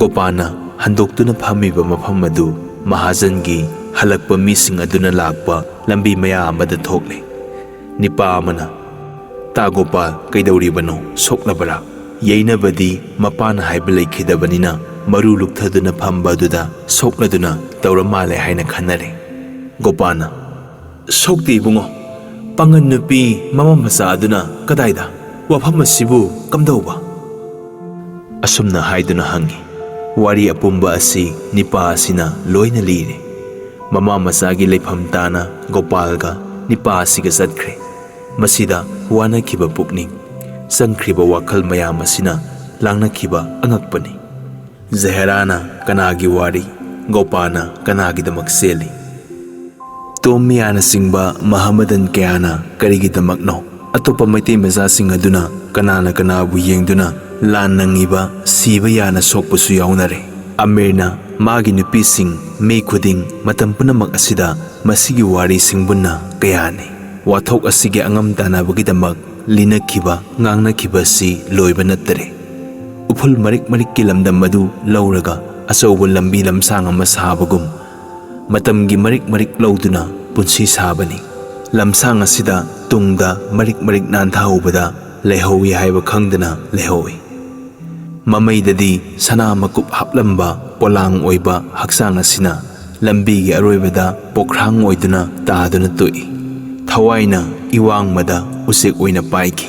ꯒꯣꯄꯥꯜꯅ ꯍꯟꯗꯣꯛꯇꯨꯅ ꯐꯝꯃꯤꯕ ꯃꯐꯝ ꯑꯗꯨ ꯃꯍꯥꯖꯟꯒꯤ ꯍꯜꯂꯛꯄ ꯃꯤꯁꯤꯡ ꯑꯗꯨꯅ ꯂꯥꯛꯄ ꯂꯝꯕꯤ ꯃꯌꯥ ꯑꯃꯗ ꯊꯣꯛꯂꯦ꯫ ꯅꯤꯄꯥ ꯑꯃꯅ, "ꯇꯥ ꯒꯣꯄꯥꯜ, ꯀꯩꯗꯧꯔꯤꯕꯅꯣ? ꯁꯣꯛꯂꯕꯔꯥ?" ꯌꯩꯅꯕꯗꯤ ꯃꯄꯥꯅ ꯍꯥꯏꯕ ꯂꯩꯈꯤꯗꯕꯅꯤꯅ ꯃꯔꯨ ꯂꯨꯛꯊꯗꯨꯅ ꯐꯝꯕ ꯑꯗꯨꯗ ꯁꯣꯛꯂꯗꯨꯅ ꯇꯧꯔ ꯃꯥꯜꯂꯦ ꯍꯥꯏꯅ ꯈꯟꯅꯔꯦ꯫ ꯒꯣꯄꯥꯜꯅ, "ꯁꯣꯛꯇꯦ ꯏꯕꯨꯡꯉꯣ꯫ ꯄꯥꯡꯒꯟ ꯅꯨꯄꯤ ꯃꯃꯥ ꯃꯆꯥ ꯑꯗꯨꯅ ꯀꯗꯥꯏꯗ? ꯋꯥꯐꯝ ꯑꯁꯤꯕꯨ ꯀꯝꯗꯧꯕ?" ꯑꯁꯨꯝꯅ ꯍꯥꯏꯗꯨꯅ ꯍꯪꯉꯤ꯫ ꯋꯥꯔꯤ ꯑꯄꯨꯝꯕ ꯑꯁꯤ ꯅꯤꯄꯥ ꯑꯁꯤꯅ ꯂꯣꯏꯅ ꯂꯤꯔꯦ꯫ ꯃꯃꯥ ꯃꯆꯥꯒꯤ ꯂꯩꯐꯝ ꯇꯥꯅ ꯒꯣꯄꯥꯜꯒ ꯅꯤꯄꯥ ꯑꯁꯤꯒ ꯆꯠꯈ꯭ꯔꯦ꯫ ꯃꯁꯤꯗ ꯋꯥꯅꯈꯤꯕ ꯄꯨꯛꯅꯤꯡ, ꯆꯪꯈ꯭ꯔꯤꯕ ꯋꯥꯈꯜ ꯃꯌꯥꯝ ꯑꯁꯤꯅ ꯂꯥꯡꯅꯈꯤꯕ ꯑꯉꯛꯄꯅꯤ꯫ ꯖꯍꯦꯔꯥꯅ ꯀꯅꯥꯒꯤ ꯋꯥꯔꯤ, ꯒꯣꯄꯥꯜꯅ ꯀꯅꯥꯒꯤꯗꯃꯛ ꯆꯦꯜꯂꯤ? ꯇꯣꯝ ꯃꯤꯌꯥꯅꯆꯤꯡꯕ ꯃꯍꯥꯃꯗꯟ ꯀꯌꯥꯅ ꯀꯔꯤꯒꯤꯗꯃꯛꯅꯣ? ꯑꯇꯣꯞꯄ ꯃꯩꯇꯩ ꯃꯆꯥꯁꯤꯡ ꯑꯗꯨꯅ ꯀꯅꯥꯅ ꯀꯅꯥꯕꯨ ꯌꯦꯡꯗꯨꯅ ꯂꯥꯟ ꯅꯪꯉꯤꯕ, ꯁꯤꯕ ꯌꯥꯅ ꯁꯣꯛꯄꯁꯨ ꯌꯥꯎꯅꯔꯦ꯫ ꯑꯃꯤꯔꯅ ꯃꯥꯒꯤ ꯅꯨꯄꯤꯁꯤꯡ, ꯃꯤ ꯈꯨꯗꯤꯡ, ꯃꯇꯝ ꯄꯨꯝꯅꯃꯛ ꯑꯁꯤꯗ ꯃꯁꯤꯒꯤ ꯋꯥꯔꯤ ꯁꯤꯡꯕꯨꯟꯅ ꯀꯌꯥꯅꯤ꯫ ꯋꯥꯊꯣꯛ ꯑꯁꯤꯒꯤ ꯑꯉꯝ ꯇꯥꯟꯅꯕꯒꯤꯗꯃꯛ ꯂꯤꯅꯈꯤꯕ, ꯉꯥꯡꯅꯈꯤꯕ ꯑꯁꯤ ꯂꯣꯏꯕ ꯅꯠꯇꯔꯦ꯫ ꯎꯐꯨꯜ ꯃꯔꯤꯛ ꯃꯔꯤꯛꯀꯤ ꯂꯝꯗꯝ ꯑꯗꯨ ꯂꯧꯔꯒ ꯑꯆꯧꯕ ꯂꯝꯕꯤ ꯂꯝꯁꯥꯡ ꯑꯃ ꯁꯥꯕꯒꯨꯝ, ꯃꯇꯝꯒꯤ ꯃꯔꯤꯛ ꯃꯔꯤꯛ ꯂꯧꯗꯨꯅ ꯄꯨꯟꯁꯤ ꯁꯥꯕꯅꯤ꯫ ꯂꯝꯁꯥꯡ ꯑꯁꯤꯗ ꯇꯨꯡꯗ ꯃꯔꯤꯛ ꯃꯔꯤꯛ ꯅꯥꯟꯊꯍꯧꯕꯗ ꯂꯩꯍꯧꯏ ꯍꯥꯏꯕ ꯈꯪꯗꯅ ꯂꯩꯍꯧꯏ꯫ ꯃꯃꯩꯗꯗꯤ ꯁꯅꯥ ꯃꯀꯨꯞ ꯍꯥꯞꯂꯝꯕ ꯄꯣꯂꯥꯡ ꯑꯣꯏꯕ ꯍꯛꯆꯥꯡ ꯑꯁꯤꯅ ꯂꯝꯕꯤꯒꯤ ꯑꯔꯣꯏꯕꯗ ꯄꯣꯈ꯭ꯔꯥꯡ ꯑꯣꯏꯗꯨꯅ ꯇꯥꯗꯨꯅ ꯇꯣꯛꯏ꯫ ꯊꯋꯥꯏꯅ ꯏꯋꯥꯡꯃꯗ ꯎꯆꯦꯛ ꯑꯣꯏꯅ ꯄꯥꯏꯈꯤ꯫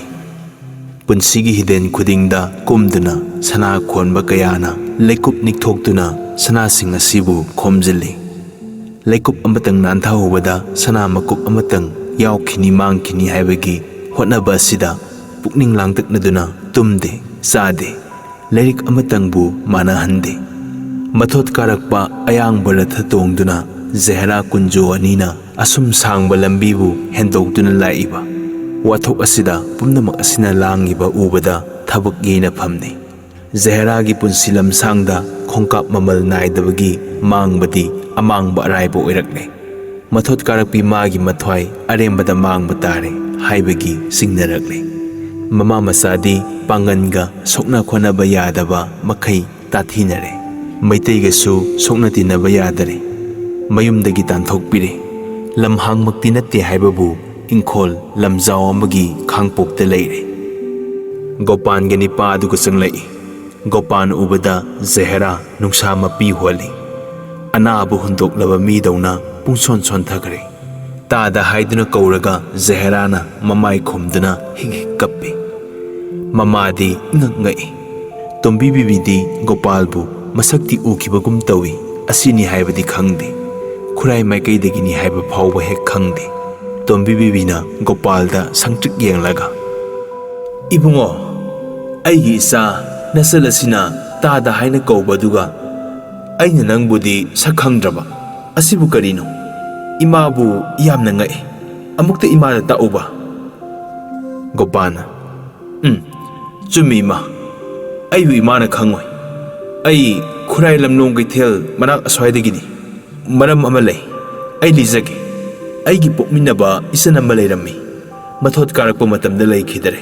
ꯄꯨꯟꯁꯤꯒꯤ ꯍꯤꯗꯦꯟ ꯈꯨꯗꯤꯡꯗ ꯀꯨꯝꯗꯨꯅ ꯁꯅꯥ ꯈꯣꯟꯕ ꯀꯌꯥꯅ ꯂꯩꯀꯨꯞ ꯅꯤꯛꯊꯣꯛꯇꯨꯅ ꯁꯅꯥꯁꯤꯡ ꯑꯁꯤꯕꯨ ꯈꯣꯝꯖꯤꯜꯂꯤ꯫ ꯂꯩꯀꯨꯞ ꯑꯃꯇꯪ ꯅꯥꯟꯊꯍꯧꯕꯗ ꯁꯅꯥ ꯃꯀꯨꯞ ꯑꯃꯇꯪ ꯌꯥꯎꯈꯤꯅꯤ ꯃꯥꯡꯈꯤꯅꯤ ꯍꯥꯏꯕꯒꯤ ꯍꯣꯠꯅꯕ ꯑꯁꯤꯗ ꯄꯨꯛꯅꯤꯡ ꯂꯥꯡꯇꯛꯅꯗꯨꯅ ꯇꯨꯝꯗꯦ, ꯆꯥꯗꯦ꯫ ꯂꯥꯏꯔꯤꯛ ꯑꯃꯇꯪꯕꯨ ꯃꯥꯟꯅꯍꯟꯗꯦ꯫ ꯃꯊꯣꯠ ꯀꯥꯔꯛꯄ ꯑꯌꯥꯡꯕ ꯔꯊ ꯇꯣꯡꯗꯨꯅ ꯖꯦꯍꯔꯥ ꯀꯨꯟꯖꯣ ꯑꯅꯤꯅ ꯑꯁꯨꯝ ꯁꯥꯡꯕ ꯂꯝꯕꯤꯕꯨ ꯍꯦꯟꯗꯣꯛꯇꯨꯅ ꯂꯥꯛꯏꯕ ꯋꯥꯊꯣꯛ ꯑꯁꯤꯗ ꯄꯨꯝꯅꯃꯛ ꯑꯁꯤꯅ ꯂꯥꯡꯉꯤꯕ ꯎꯕꯗ ꯊꯕꯛ ꯌꯩꯅꯐꯝꯅꯤ꯫ ꯖꯦꯍꯔꯥꯒꯤ ꯄꯨꯟꯁꯤ ꯂꯝꯁꯥꯡꯗ ꯈꯣꯡꯀꯥꯞ ꯃꯃꯜ ꯅꯥꯏꯗꯕꯒꯤ ꯃꯥꯡꯕꯗꯤ ꯑꯃꯥꯡꯕ ꯑꯔꯥꯏꯕ ꯑꯣꯏꯔꯛꯂꯦ꯫ ꯃꯊꯣꯠ ꯀꯥꯔꯛꯄꯤ ꯃꯥꯒꯤ ꯃꯊ꯭ꯋꯥꯏ ꯑꯔꯦꯝꯕꯗ ꯃꯥꯡꯕ ꯇꯥꯔꯦ ꯍꯥꯏꯕꯒꯤ ꯆꯤꯡꯅꯔꯛꯂꯦ꯫ ꯃꯃꯥ ꯃꯆꯥꯗꯤ ꯄꯥꯡꯒꯟꯒ ꯁꯣꯛꯅ ꯈꯣꯠꯅꯕ ꯌꯥꯗꯕ ꯃꯈꯩ ꯇꯥꯊꯤꯅꯔꯦ꯫ ꯃꯩꯇꯩꯒꯁꯨ ꯁꯣꯛꯅ ꯇꯤꯟꯅꯕ ꯌꯥꯗꯔꯦ꯫ ꯃꯌꯨꯝꯗꯒꯤ ꯇꯥꯟꯊꯣꯛꯄꯤꯔꯦ꯫ ꯂꯝꯍꯥꯡꯃꯛꯇꯤ ꯅꯠꯇꯦ ꯍꯥꯏꯕꯕꯨ ꯏꯪꯈꯣꯜ ꯂꯝꯖꯥꯎ ꯑꯃꯒꯤ ꯈꯥꯡꯄꯣꯛꯇ ꯂꯩꯔꯦ꯫ ꯒꯣꯄꯥꯟꯒ ꯅꯤꯄꯥ ꯑꯗꯨꯒ ꯆꯪꯂꯛꯏ꯫ ꯒꯣꯄꯥꯟ ꯎꯕꯗ ꯖꯦꯍꯔꯥ ꯅꯨꯡꯁꯥ ꯃꯄꯤ ꯍꯣꯜꯂꯤ꯫ ꯑꯅꯥꯕ ꯍꯨꯟꯗꯣꯛꯂꯕ ꯃꯤꯗꯧꯅ ꯄꯨꯡꯁꯣꯟ ꯁꯣꯟꯊꯈ꯭ꯔꯦ꯫ ꯇꯥꯗ ꯍꯥꯏꯗꯨꯅ ꯀꯧꯔꯒ ꯖꯦꯍꯔꯥꯅ ꯃꯃꯥꯏ ꯈꯨꯝꯗꯨꯅ ꯍꯤꯛ ꯍꯤꯛ ꯀꯞꯄꯤ꯫ ꯃꯃꯥꯗꯤ ꯏꯉꯛ ꯉꯛꯏ꯫ ꯇꯣꯝꯕꯤ ꯕꯤꯕꯤꯗꯤ ꯒꯣꯄꯥꯜꯕꯨ ꯃꯁꯛꯇꯤ ꯎꯈꯤꯕꯒꯨꯝ ꯇꯧꯏ, ꯑꯁꯤꯅꯤ ꯍꯥꯏꯕꯗꯤ ꯈꯪꯗꯦ꯫ ꯈꯨꯔꯥꯏ ꯃꯥꯏꯀꯩꯗꯒꯤꯅꯤ ꯍꯥꯏꯕ ꯐꯥꯎꯕ ꯍꯦꯛ ꯈꯪꯗꯦ꯫ ꯇꯣꯝꯕꯤ ꯕꯤꯕꯤꯅ ꯒꯣꯄꯥꯜꯗ ꯁꯪꯇ꯭ꯔꯤꯛ ꯌꯦꯡꯂꯒ, "ꯏꯕꯨꯡꯉꯣ, ꯑꯩꯒꯤ ꯏꯆꯥ ꯅꯆꯜ ꯑꯁꯤꯅ ꯇꯥꯗ ꯍꯥꯏꯅ ꯀꯧꯕ ꯑꯗꯨꯒ ꯑꯩꯅ ꯅꯪꯕꯨꯗꯤ ꯁꯛ ꯈꯪꯗ꯭ꯔꯕ, ꯑꯁꯤꯕꯨ ꯀꯔꯤꯅꯣ? ꯏꯃꯥꯕꯨ ꯌꯥꯝꯅ ꯉꯛꯑꯦ꯫ ꯑꯃꯨꯛꯇ ꯏꯃꯥꯗ ꯇꯥꯛꯎꯕ?" ꯒꯣꯄꯥꯜꯅ, "ꯎꯝ, ꯆꯨꯝꯃꯤ ꯏꯃꯥ꯫ ꯑꯩꯕꯨ ꯏꯃꯥꯅ ꯈꯪꯉꯣꯏ꯫ ꯑꯩ ꯈꯨꯔꯥꯏ ꯂꯝꯂꯣꯡ ꯀꯩꯊꯦꯜ ꯃꯅꯥꯛ ꯑꯁ꯭ꯋꯥꯏꯗꯒꯤꯅꯤ꯫ ꯃꯔꯝ ꯑꯃ ꯂꯩ꯫ ꯑꯩ ꯂꯤꯖꯒꯦ꯫ ꯑꯩꯒꯤ ꯄꯣꯛꯃꯤꯟꯅꯕ ꯏꯆꯟ ꯑꯃ ꯂꯩꯔꯝꯃꯤ꯫ ꯃꯊꯣꯠ ꯀꯥꯔꯛꯄ ꯃꯇꯝꯗ ꯂꯩꯈꯤꯗꯔꯦ꯫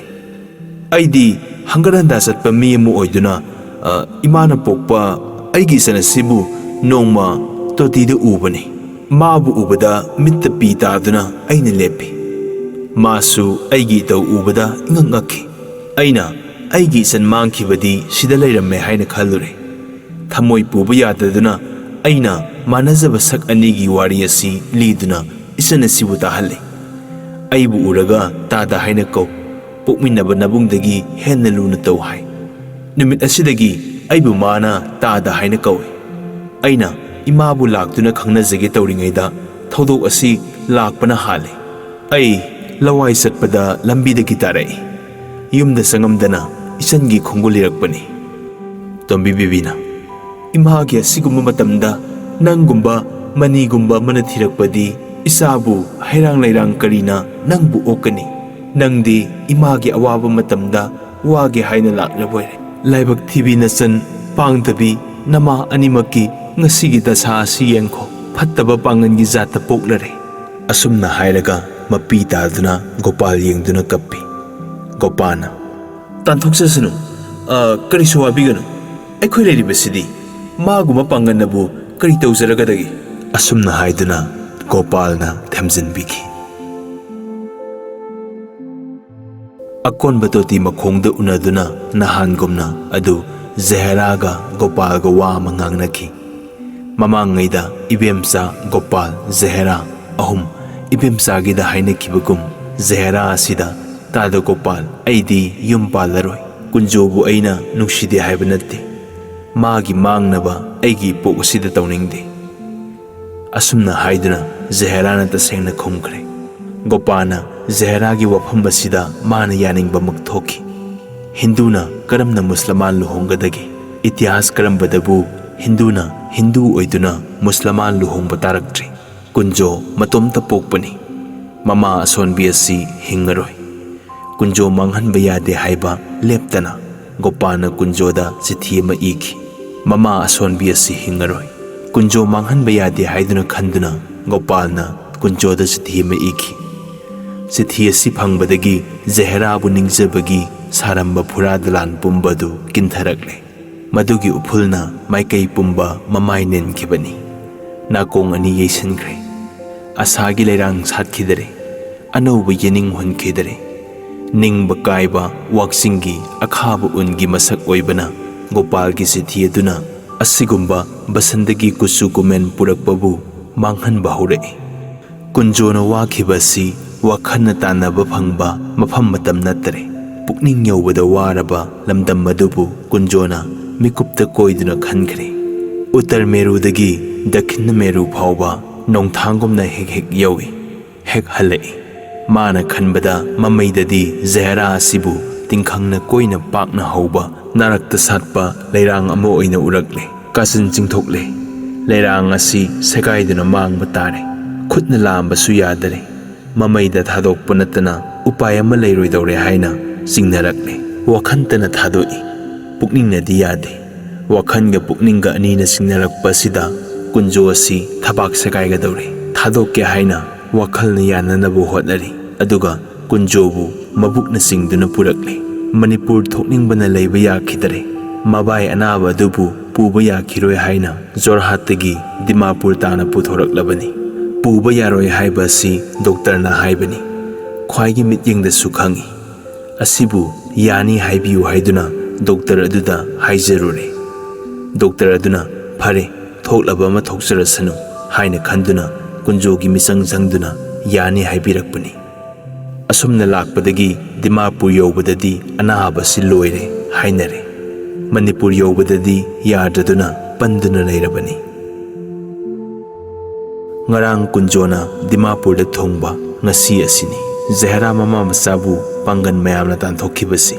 ꯑꯩꯗꯤ ꯍꯪꯒꯠ ꯍꯟꯗꯥ ꯆꯠꯄ ꯃꯤ ꯑꯃ ꯑꯣꯏꯗꯨꯅ, ꯑ, ꯏꯃꯥꯅ ꯄꯣꯛꯄ ꯑꯩꯒꯤ ꯏꯆꯟ ꯑꯁꯤꯕꯨ ꯅꯣꯡꯃ ꯇꯣꯇꯤꯗ ꯎꯕꯅꯤ꯫ ꯃꯥꯕꯨ ꯎꯕꯗ ꯃꯤꯠꯇ ꯄꯤ ꯇꯥꯗꯨꯅ ꯑꯩꯅ ꯂꯦꯞꯄꯤ꯫ ꯃꯥꯁꯨ ꯑꯩꯒꯤ ꯏꯇꯧ ꯎꯕꯗ ꯏꯉꯛ ꯉꯛꯈꯤ꯫ ꯑꯩꯅ ꯑꯩꯒꯤ ꯏꯆꯟ ꯃꯥꯡꯈꯤꯕꯗꯤ ꯁꯤꯗ ꯂꯩꯔꯝꯃꯦ ꯍꯥꯏꯅ ꯈꯜꯂꯨꯔꯦ꯫ ꯊꯃꯣꯏ ꯄꯨꯕ ꯌꯥꯗꯗꯨꯅ ꯑꯩꯅ ꯃꯥꯟꯅꯖꯕ ꯁꯛ ꯑꯅꯤꯒꯤ ꯋꯥꯔꯤ ꯑꯁꯤ ꯂꯤꯗꯨꯅ ꯏꯆꯟ ꯑꯁꯤꯕꯨ ꯇꯥꯍꯜꯂꯤ꯫ "ꯑꯩꯕꯨ ꯎꯔꯒ ꯇꯥꯗ ꯍꯥꯏꯅ ꯀꯧ, ꯄꯣꯛꯃꯤꯟꯅꯕ ꯅꯕꯨꯡꯗꯒꯤ ꯍꯦꯟꯅ ꯂꯨꯅ ꯇꯧ" ꯍꯥꯏ꯫ ꯅꯨꯃꯤꯠ ꯑꯁꯤꯗꯒꯤ ꯑꯩꯕꯨ ꯃꯥꯅ ꯇꯥꯗ ꯍꯥꯏꯅ ꯀꯧꯏ꯫ ꯑꯩꯅ ꯏꯃꯥꯕꯨ ꯂꯥꯛꯇꯨꯅ ꯈꯪꯅꯖꯒꯦ ꯇꯧꯔꯤꯉꯩꯗ ꯊꯧꯗꯣꯛ ꯑꯁꯤ ꯂꯥꯛꯄꯅ ꯍꯥꯜꯂꯦ꯫ ꯑꯩ ꯂꯋꯥꯏ ꯆꯠꯄꯗ ꯂꯝꯕꯤꯗꯒꯤ ꯇꯥꯔꯛꯏ꯫ ꯌꯨꯝꯗ ꯆꯪꯉꯝꯗꯅ ꯏꯆꯟꯒꯤ ꯈꯣꯡꯒꯨꯜ ꯂꯤꯔꯛꯄꯅꯤ꯫ ꯇꯣꯝꯕꯤ ꯕꯦꯕꯤꯅ, "ꯏꯃꯥꯒꯤ ꯑꯁꯤꯒꯨꯝꯕ ꯃꯇꯝꯗ ꯅꯪꯒꯨꯝꯕ ꯃꯅꯤꯒꯨꯝꯕ ꯑꯃꯅ ꯊꯤꯔꯛꯄꯗꯤ ꯏꯆꯥꯕꯨ ꯍꯩꯔꯥꯡ ꯂꯩꯔꯥꯡ ꯀꯔꯤꯅ ꯅꯪꯕꯨ ꯑꯣꯛꯀꯅꯤ? ꯅꯪꯗꯤ ꯏꯃꯥꯒꯤ ꯑꯋꯥꯕ ꯃꯇꯝꯗ ꯋꯥꯒꯦ ꯍꯥꯏꯅ ꯂꯥꯛꯂꯕꯣꯏꯔꯦ꯫ ꯂꯥꯏꯕꯛ ꯊꯤꯕꯤ ꯅꯆꯟ ꯄꯥꯡꯗꯕꯤ ꯅꯃꯥ ꯑꯅꯤꯃꯛꯀꯤ ꯉꯁꯤꯒꯤ ꯗꯁꯥ ꯑꯁꯤ ꯌꯦꯡꯈꯣ꯫ ꯐꯠꯇꯕ ꯄꯥꯡꯒꯟꯒꯤ ꯖꯥꯠꯇ ꯄꯣꯛꯂꯔꯦ"꯫ ꯑꯁꯨꯝꯅ ꯍꯥꯏꯔꯒ ꯃꯄꯤ ꯇꯥꯗꯨꯅ ꯒꯣꯄꯥꯜ ꯌꯦꯡꯗꯨꯅ ꯀꯞꯄꯤ꯫ ꯒꯣꯄꯥꯜꯅ, "ꯇꯥꯟꯊꯣꯛꯆꯁꯅꯨ꯫ ꯑ, ꯀꯔꯤꯁꯨ ꯋꯥꯕꯤꯒꯅꯨ꯫ ꯑꯩꯈꯣꯏ ꯂꯩꯔꯤꯕꯁꯤꯗꯤ꯫ ꯃꯥꯒꯨꯝꯕ ꯄꯥꯡꯒꯟꯅꯕꯨ ꯀꯔꯤ ꯇꯧꯖꯔꯒꯗꯒꯦ?" ꯑꯁꯨꯝꯅ ꯍꯥꯏꯗꯨꯅ ꯒꯣꯄꯥꯜꯅ ꯊꯦꯝꯖꯤꯟꯕꯤꯈꯤ꯫ ꯑꯀꯣꯟꯕ ꯇꯣꯇꯤ ꯃꯈꯣꯡꯗ ꯎꯅꯗꯨꯅ ꯅꯍꯥꯟꯒꯨꯝꯅ ꯑꯗꯨ ꯖꯍꯦꯔꯥꯒ ꯒꯣꯄꯥꯜꯒ ꯋꯥ ꯑꯃ ꯉꯥꯡꯅꯈꯤ꯫ ꯃꯃꯥꯡꯉꯩꯗ ꯏꯕꯦꯝꯆꯥ, ꯒꯣꯄꯥꯜ, ꯖꯍꯦꯔꯥ ꯑꯍꯨꯝ ꯏꯕꯦꯝꯆꯥꯒꯤꯗ ꯍꯥꯏꯅꯈꯤꯕꯒꯨꯝ, ꯖꯍꯦꯔꯥ ꯑꯁꯤꯗ, "ꯇꯥꯗ ꯒꯣꯄꯥꯜ, ꯑꯩꯗꯤ ꯌꯨꯝ ꯄꯥꯜꯂꯔꯣꯏ꯫ ꯀꯨꯟꯖꯣꯕꯨ ꯑꯩꯅ ꯅꯨꯡꯁꯤꯗꯦ ꯍꯥꯏꯕ ꯅꯠꯇꯦ꯫ ꯃꯥꯒꯤ ꯃꯥꯡꯅꯕ ꯑꯩꯒꯤ ꯏꯄꯣꯛ ꯑꯁꯤꯗ ꯇꯧꯅꯤꯡꯗꯦ"꯫ ꯑꯁꯨꯝꯅ ꯍꯥꯏꯗꯨꯅ ꯖꯍꯦꯔꯥꯅ ꯇꯁꯦꯡꯅ ꯈꯨꯝꯈ꯭ꯔꯦ꯫ ꯒꯣꯄꯥꯜꯅ ꯖꯍꯦꯔꯥꯒꯤ ꯋꯥꯐꯝ ꯑꯁꯤꯗ ꯃꯥꯅ ꯌꯥꯅꯤꯡꯕꯃꯛ ꯊꯣꯛꯈꯤ꯫ ꯍꯤꯟꯗꯨꯅ ꯀꯔꯝꯅ ꯃꯨꯁꯂꯃꯥꯟ ꯂꯨꯍꯣꯡꯒꯗꯒꯦ? ꯏꯇꯤꯍꯥꯁ ꯀꯔꯝꯕꯗꯕꯨ ꯍꯤꯟꯗꯨꯅ ꯍꯤꯟꯗꯨ ꯑꯣꯏꯗꯨꯅ ꯃꯨꯁꯂꯃꯥꯟ ꯂꯨꯍꯣꯡꯕ ꯇꯥꯔꯛꯇ꯭ꯔꯤ? ꯀꯨꯟꯖꯣ ꯃꯇꯣꯝꯇ ꯄꯣꯛꯄꯅꯤ꯫ ꯃꯃꯥ ꯑꯁꯣꯟꯕꯤ ꯑꯁꯤ ꯍꯤꯡꯉꯔꯣꯏ꯫ ꯀꯨꯟꯖꯣ ꯃꯥꯡꯍꯟꯕ ꯌꯥꯗꯦ ꯍꯥꯏꯕ ꯂꯦꯞꯇꯅ ꯒꯣꯄꯥꯜꯅ ꯀꯨꯟꯖꯣꯗ ꯆꯤꯊꯤ ꯑꯃ ꯏꯈꯤ꯫ ꯃꯃꯥ ꯑꯁꯣꯟꯕꯤ ꯑꯁꯤ ꯍꯤꯡꯉꯔꯣꯏ꯫ ꯀꯨꯟꯖꯣ ꯃꯥꯡꯍꯟꯕ ꯌꯥꯗꯦ ꯍꯥꯏꯗꯨꯅ ꯈꯟꯗꯨꯅ ꯒꯣꯄꯥꯜꯅ ꯀꯨꯟꯖꯣꯗ ꯆꯤꯊꯤ ꯑꯃ ꯏꯈꯤ꯫ ꯆꯤꯊꯤ ꯑꯁꯤ ꯐꯪꯕꯗꯒꯤ ꯖꯍꯦꯔꯥꯕꯨ ꯅꯤꯡꯖꯕꯒꯤ ꯁꯥꯔꯝꯕ ꯐꯨꯔꯥ ꯗꯂꯥꯟ ꯄꯨꯝꯕ ꯑꯗꯨ ꯀꯤꯟꯊꯔꯛꯂꯦ꯫ ꯃꯗꯨꯒꯤ ꯎꯐꯨꯜꯅ ꯃꯥꯏꯀꯩ ꯄꯨꯝꯕ ꯃꯃꯥꯏ ꯅꯦꯟꯈꯤꯕꯅꯤ꯫ ꯅꯥꯀꯣꯡ ꯑꯅꯤ ꯌꯩꯁꯤꯟꯈ꯭ꯔꯦ꯫ ꯑꯁꯥꯒꯤ ꯂꯩꯔꯥꯡ ꯁꯥꯠꯈꯤꯗꯔꯦ꯫ ꯑꯅꯧꯕ ꯌꯦꯅꯤꯡ ꯍꯨꯟꯈꯤꯗꯔꯦ꯫ ꯅꯤꯡꯕ ꯀꯥꯏꯕ ꯋꯥꯛꯆꯤꯡꯒꯤ ꯑꯈꯥꯕ ꯎꯟꯒꯤ ꯃꯁꯛ ꯑꯣꯏꯕꯅ ꯒꯣꯄꯥꯜꯒꯤ ꯆꯤꯊꯤ ꯑꯗꯨꯅ ꯑꯁꯤꯒꯨꯝꯕ ꯕꯁꯟꯇꯒꯤ ꯀꯨꯆꯨ ꯀꯨꯃꯦꯟ ꯄꯨꯔꯛꯄꯕꯨ ꯃꯥꯡꯍꯟꯕ ꯍꯧꯔꯛꯏ꯫ ꯀꯨꯟꯖꯣꯅ ꯋꯥꯈꯤꯕ ꯑꯁꯤ ꯋꯥꯈꯜꯅ ꯇꯥꯟꯅꯕ ꯐꯪꯕ ꯃꯐꯝ ꯃꯇꯝ ꯅꯠꯇꯔꯦ꯫ ꯄꯨꯛꯅꯤꯡ ꯌꯧꯕꯗ ꯋꯥꯔꯕ ꯂꯝꯗꯝ ꯑꯗꯨꯕꯨ ꯀꯨꯟꯖꯣꯅ ꯃꯤꯀꯨꯞꯇ ꯀꯣꯏꯗꯨꯅ ꯈꯟꯈ꯭ꯔꯦ꯫ ꯎꯠꯇꯔ ꯃꯦꯔꯨꯗꯒꯤ ꯗꯈꯤꯅ ꯃꯦꯔꯨ ꯐꯥꯎꯕ ꯅꯣꯡꯊꯥꯡꯒꯨꯝꯅ ꯍꯦꯛ ꯍꯦꯛ ꯌꯧꯏ, ꯍꯦꯛ ꯍꯜꯂꯛꯏ꯫ ꯃꯥꯅ ꯈꯟꯕꯗ ꯃꯃꯩꯗꯗꯤ ꯖꯍꯦꯔꯥ ꯑꯁꯤꯕꯨ ꯇꯤꯡꯈꯪꯅ ꯀꯣꯏꯅ ꯄꯥꯛꯅ ꯍꯧꯕ ꯅꯥꯔꯛꯇ ꯁꯥꯠꯄ ꯂꯩꯔꯥꯡ ꯑꯃ ꯑꯣꯏꯅ ꯎꯔꯛꯂꯦ꯫ ꯀꯥꯆꯤꯟ ꯆꯤꯡꯊꯣꯛꯂꯦ꯫ ꯂꯩꯔꯥꯡ ꯑꯁꯤ ꯁꯦꯒꯥꯏꯗꯨꯅ ꯃꯥꯡꯕ ꯇꯥꯔꯦ꯫ ꯈꯨꯠꯅ ꯂꯥꯝꯕꯁꯨ ꯌꯥꯗꯔꯦ꯫ ꯃꯃꯩꯗ ꯊꯥꯗꯣꯛꯄ ꯅꯠꯇꯅ ꯎꯄꯥꯏ ꯑꯃ ꯂꯩꯔꯣꯏꯗꯧꯔꯦ ꯍꯥꯏꯅ ꯆꯤꯡꯅꯔꯛꯂꯦ꯫ ꯋꯥꯈꯟꯇꯅ ꯊꯥꯗꯣꯛꯏ꯫ ꯄꯨꯛꯅꯤꯡꯅꯗꯤ ꯌꯥꯗꯦ꯫ ꯋꯥꯈꯜꯒ ꯄꯨꯛꯅꯤꯡꯒ ꯑꯅꯤꯅ ꯆꯤꯡꯅꯔꯛꯄ ꯑꯁꯤꯗ ꯀꯨꯟꯖꯣ ꯑꯁꯤ ꯊꯕꯥꯛ ꯁꯦꯒꯥꯏꯒꯗꯧꯔꯦ꯫ ꯊꯥꯗꯣꯛꯀꯦ ꯍꯥꯏꯅ ꯋꯥꯈꯜꯅ ꯌꯥꯅꯅꯕ ꯍꯣꯠꯅꯔꯤ꯫ ꯑꯗꯨꯒ ꯀꯨꯟꯖꯣꯕꯨ ꯃꯕꯨꯛꯅ ꯆꯤꯡꯗꯨꯅ ꯄꯨꯔꯛꯂꯦ꯫ ꯃꯅꯤꯄꯨꯔ ꯊꯣꯛꯅꯤꯡꯕꯅ ꯂꯩꯕ ꯌꯥꯈꯤꯗꯔꯦ꯫ ꯃꯕꯥꯏ ꯑꯅꯥꯕ ꯑꯗꯨꯕꯨ ꯄꯨꯕ ꯌꯥꯈꯤꯔꯣꯏ ꯍꯥꯏꯅ ꯖꯣꯔꯍꯥꯠꯇꯒꯤ ꯗꯤꯃꯥꯄꯨꯔ ꯇꯥꯅ ꯄꯨꯊꯣꯔꯛꯂꯕꯅꯤ꯫ ꯄꯨꯕ ꯌꯥꯔꯣꯏ ꯍꯥꯏꯕ ꯑꯁꯤ ꯗꯣꯛꯇꯔꯅ ꯍꯥꯏꯕꯅꯤ꯫ ꯈ꯭ꯋꯥꯏꯒꯤ ꯃꯤꯠꯌꯦꯡꯗꯁꯨ ꯈꯪꯏ꯫ ꯑꯁꯤꯕꯨ ꯌꯥꯅꯤ ꯍꯥꯏꯕꯤꯌꯨ ꯍꯥꯏꯗꯨꯅ ꯗꯣꯛꯇꯔ ꯑꯗꯨꯗ ꯍꯥꯏꯖꯔꯨꯔꯦ꯫ ꯗꯣꯛꯇꯔ ꯑꯗꯨꯅ "ꯐꯔꯦ, ꯊꯣꯛꯂꯕ ꯑꯃ ꯊꯣꯛꯆꯔꯁꯅꯨ" ꯍꯥꯏꯅ ꯈꯟꯗꯨꯅ ꯀꯨꯟꯖꯣꯒꯤ ꯃꯤꯆꯪ ꯆꯪꯗꯨꯅ ꯌꯥꯅꯤ ꯍꯥꯏꯕꯤꯔꯛꯄꯅꯤ꯫ ꯑꯁꯨꯝꯅ ꯂꯥꯛꯄꯗꯒꯤ ꯗꯤꯃꯥꯄꯨꯔ ꯌꯧꯕꯗꯗꯤ ꯑꯅꯥꯕꯁꯤ ꯂꯣꯏꯔꯦ ꯍꯥꯏꯅꯔꯦ꯫ ꯃꯅꯤꯄꯨꯔ ꯌꯧꯕꯗꯗꯤ ꯌꯥꯗ꯭ꯔꯗꯨꯅ ꯄꯟꯗꯨꯅ ꯂꯩꯔꯕꯅꯤ꯫ ꯉꯔꯥꯡ ꯀꯨꯟꯖꯣꯅ ꯗꯤꯃꯥꯄꯨꯔꯗ ꯊꯨꯡꯕ ꯉꯁꯤ ꯑꯁꯤꯅꯤ꯫ ꯖꯍꯦꯔꯥ ꯃꯃꯥ ꯃꯆꯥꯕꯨ ꯄꯥꯡꯒꯟ ꯃꯌꯥꯝꯅ ꯇꯥꯟꯊꯣꯛꯈꯤꯕꯁꯤ꯫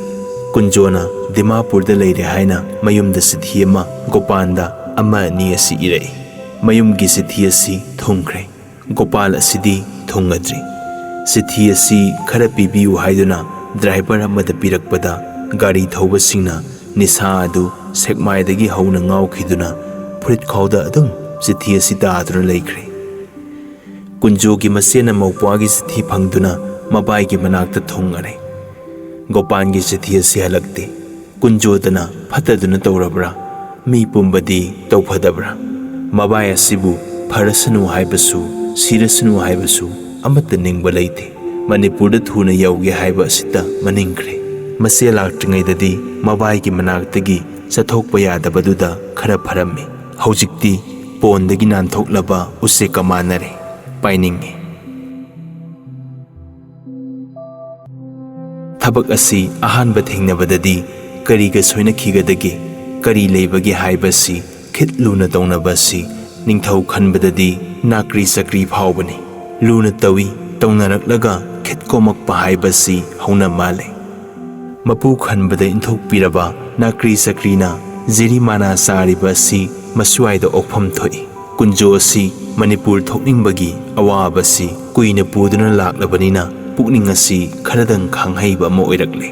ꯀꯨꯟꯖꯣꯅ ꯗꯤꯃꯥꯄꯨꯔꯗ ꯂꯩꯔꯦ ꯍꯥꯏꯅ ꯃꯌꯨꯝꯗ ꯆꯤꯊꯤ ꯑꯃ ꯒꯣꯄꯥꯟꯗ ꯑꯃ ꯑꯅꯤ ꯑꯁꯤ ꯏꯔꯛꯏ꯫ ꯃꯌꯨꯝꯒꯤ ꯆꯤꯊꯤ ꯑꯁꯤ ꯊꯨꯡꯈ꯭ꯔꯦ꯫ ꯒꯣꯄꯥꯜ ꯑꯁꯤꯗꯤ ꯊꯨꯡꯉꯗ꯭ꯔꯤ꯫ ꯆꯤꯊꯤ ꯑꯁꯤ ꯈꯔ ꯄꯤꯕꯤꯌꯨ ꯍꯥꯏꯗꯨꯅ ꯗ꯭ꯔꯥꯏꯚꯔ ꯑꯃꯗ ꯄꯤꯔꯛꯄꯗ ꯒꯥꯔꯤ ꯊꯧꯕꯁꯤꯡꯅ ꯅꯤꯁꯥ ꯑꯗꯨ ꯁꯦꯛꯃꯥꯏꯗꯒꯤ ꯍꯧꯅ ꯉꯥꯎꯈꯤꯗꯨꯅ ꯐꯨꯔꯤꯠꯈꯥꯎꯗ ꯑꯗꯨꯝ ꯆꯤꯊꯤ ꯑꯁꯤ ꯇꯥꯗꯨꯅ ꯂꯩꯈ꯭ꯔꯦ꯫ ꯀꯨꯟꯖꯣꯒꯤ ꯃꯆꯦꯅ ꯃꯧꯄ꯭ꯋꯥꯒꯤ ꯆꯤꯊꯤ ꯐꯪꯗꯨꯅ ꯃꯕꯥꯏꯒꯤ ꯃꯅꯥꯛꯇ ꯊꯨꯡꯉꯔꯦ꯫ ꯒꯣꯄꯥꯟꯒꯤ ꯆꯤꯊꯤ ꯑꯁꯤ ꯍꯜꯂꯛꯇꯦ꯫ ꯀꯨꯟꯖꯣꯗꯅ ꯐꯠꯇꯗꯨꯅ ꯇꯧꯔꯕ꯭ꯔꯥ? ꯃꯤ ꯄꯨꯝꯕꯗꯤ ꯇꯧꯐꯗꯕ꯭ꯔꯥ? ꯃꯕꯥꯏ ꯑꯁꯤꯕꯨ ꯐꯔꯁꯅꯨ ꯍꯥꯏꯕꯁꯨ, ꯁꯤꯔꯁꯅꯨ ꯍꯥꯏꯕꯁꯨ ꯑꯃꯠꯇ ꯅꯤꯡꯕ ꯂꯩꯇꯦ꯫ ꯃꯅꯤꯄꯨꯔꯗ ꯊꯨꯅ ꯌꯧꯒꯦ ꯍꯥꯏꯕ ꯑꯁꯤꯇ ꯃꯅꯤꯡꯈ꯭ꯔꯦ꯫ ꯃꯆꯦ ꯂꯥꯛꯇ꯭ꯔꯤꯉꯩꯗꯗꯤ ꯃꯕꯥꯏꯒꯤ ꯃꯅꯥꯛꯇꯒꯤ ꯆꯠꯊꯣꯛꯄ ꯌꯥꯗꯕꯗꯨꯗ ꯈꯔ ꯐꯔꯝꯃꯤ꯫ ꯍꯧꯖꯤꯛꯇꯤ ꯄꯣꯟꯗꯒꯤ ꯅꯥꯟꯊꯣꯛꯂꯕ ꯎꯆꯦꯛꯀ ꯃꯥꯟꯅꯔꯦ꯫ ꯄꯥꯏꯅꯤꯡꯉꯤ꯫ ꯊꯕꯛ ꯑꯁꯤ ꯑꯍꯥꯟꯕ ꯊꯦꯡꯅꯕꯗꯗꯤ ꯀꯔꯤꯒ ꯁꯣꯏꯅꯈꯤꯒꯗꯒꯦ, ꯀꯔꯤ ꯂꯩꯕꯒꯦ ꯍꯥꯏꯕꯁꯤ ꯈꯤꯠ ꯂꯨꯅ ꯇꯧꯅꯕ ꯑꯁꯤ ꯅꯤꯡꯊꯧ ꯈꯟꯕꯗꯗꯤ ꯅꯥꯀ꯭ꯔꯤ ꯆꯀ꯭ꯔꯤ ꯐꯥꯎꯕꯅꯤ꯫ ꯂꯨꯅ ꯇꯧꯏ, ꯇꯧꯅꯔꯛꯂꯒ ꯈꯤꯠ ꯀꯣꯝꯃꯛꯄ ꯍꯥꯏꯕꯁꯤ ꯍꯧꯅ ꯃꯥꯜꯂꯦ꯫ ꯃꯄꯨ ꯈꯟꯕꯗ ꯏꯟꯊꯣꯛꯄꯤꯔꯕ ꯅꯥꯀ꯭ꯔꯤ ꯆꯀ꯭ꯔꯤꯅ ꯖꯤꯔꯤꯃꯥꯅꯥ ꯆꯥꯔꯤꯕ ꯑꯁꯤ ꯃꯁ꯭ꯋꯥꯏꯗ ꯑꯣꯛꯐꯝ ꯊꯣꯛꯏ꯫ ꯀꯨꯟꯖꯣ ꯑꯁꯤ ꯃꯅꯤꯄꯨꯔ ꯊꯣꯛꯅꯤꯡꯕꯒꯤ ꯑꯋꯥꯕꯁꯤ ꯀꯨꯏꯅ ꯄꯨꯗꯨꯅ ꯂꯥꯛꯂꯕꯅꯤꯅ ꯄꯨꯛꯅꯤꯡ ꯑꯁꯤ ꯈꯔꯗꯪ ꯈꯥꯡꯍꯩꯕ ꯑꯃ ꯑꯣꯏꯔꯛꯂꯦ꯫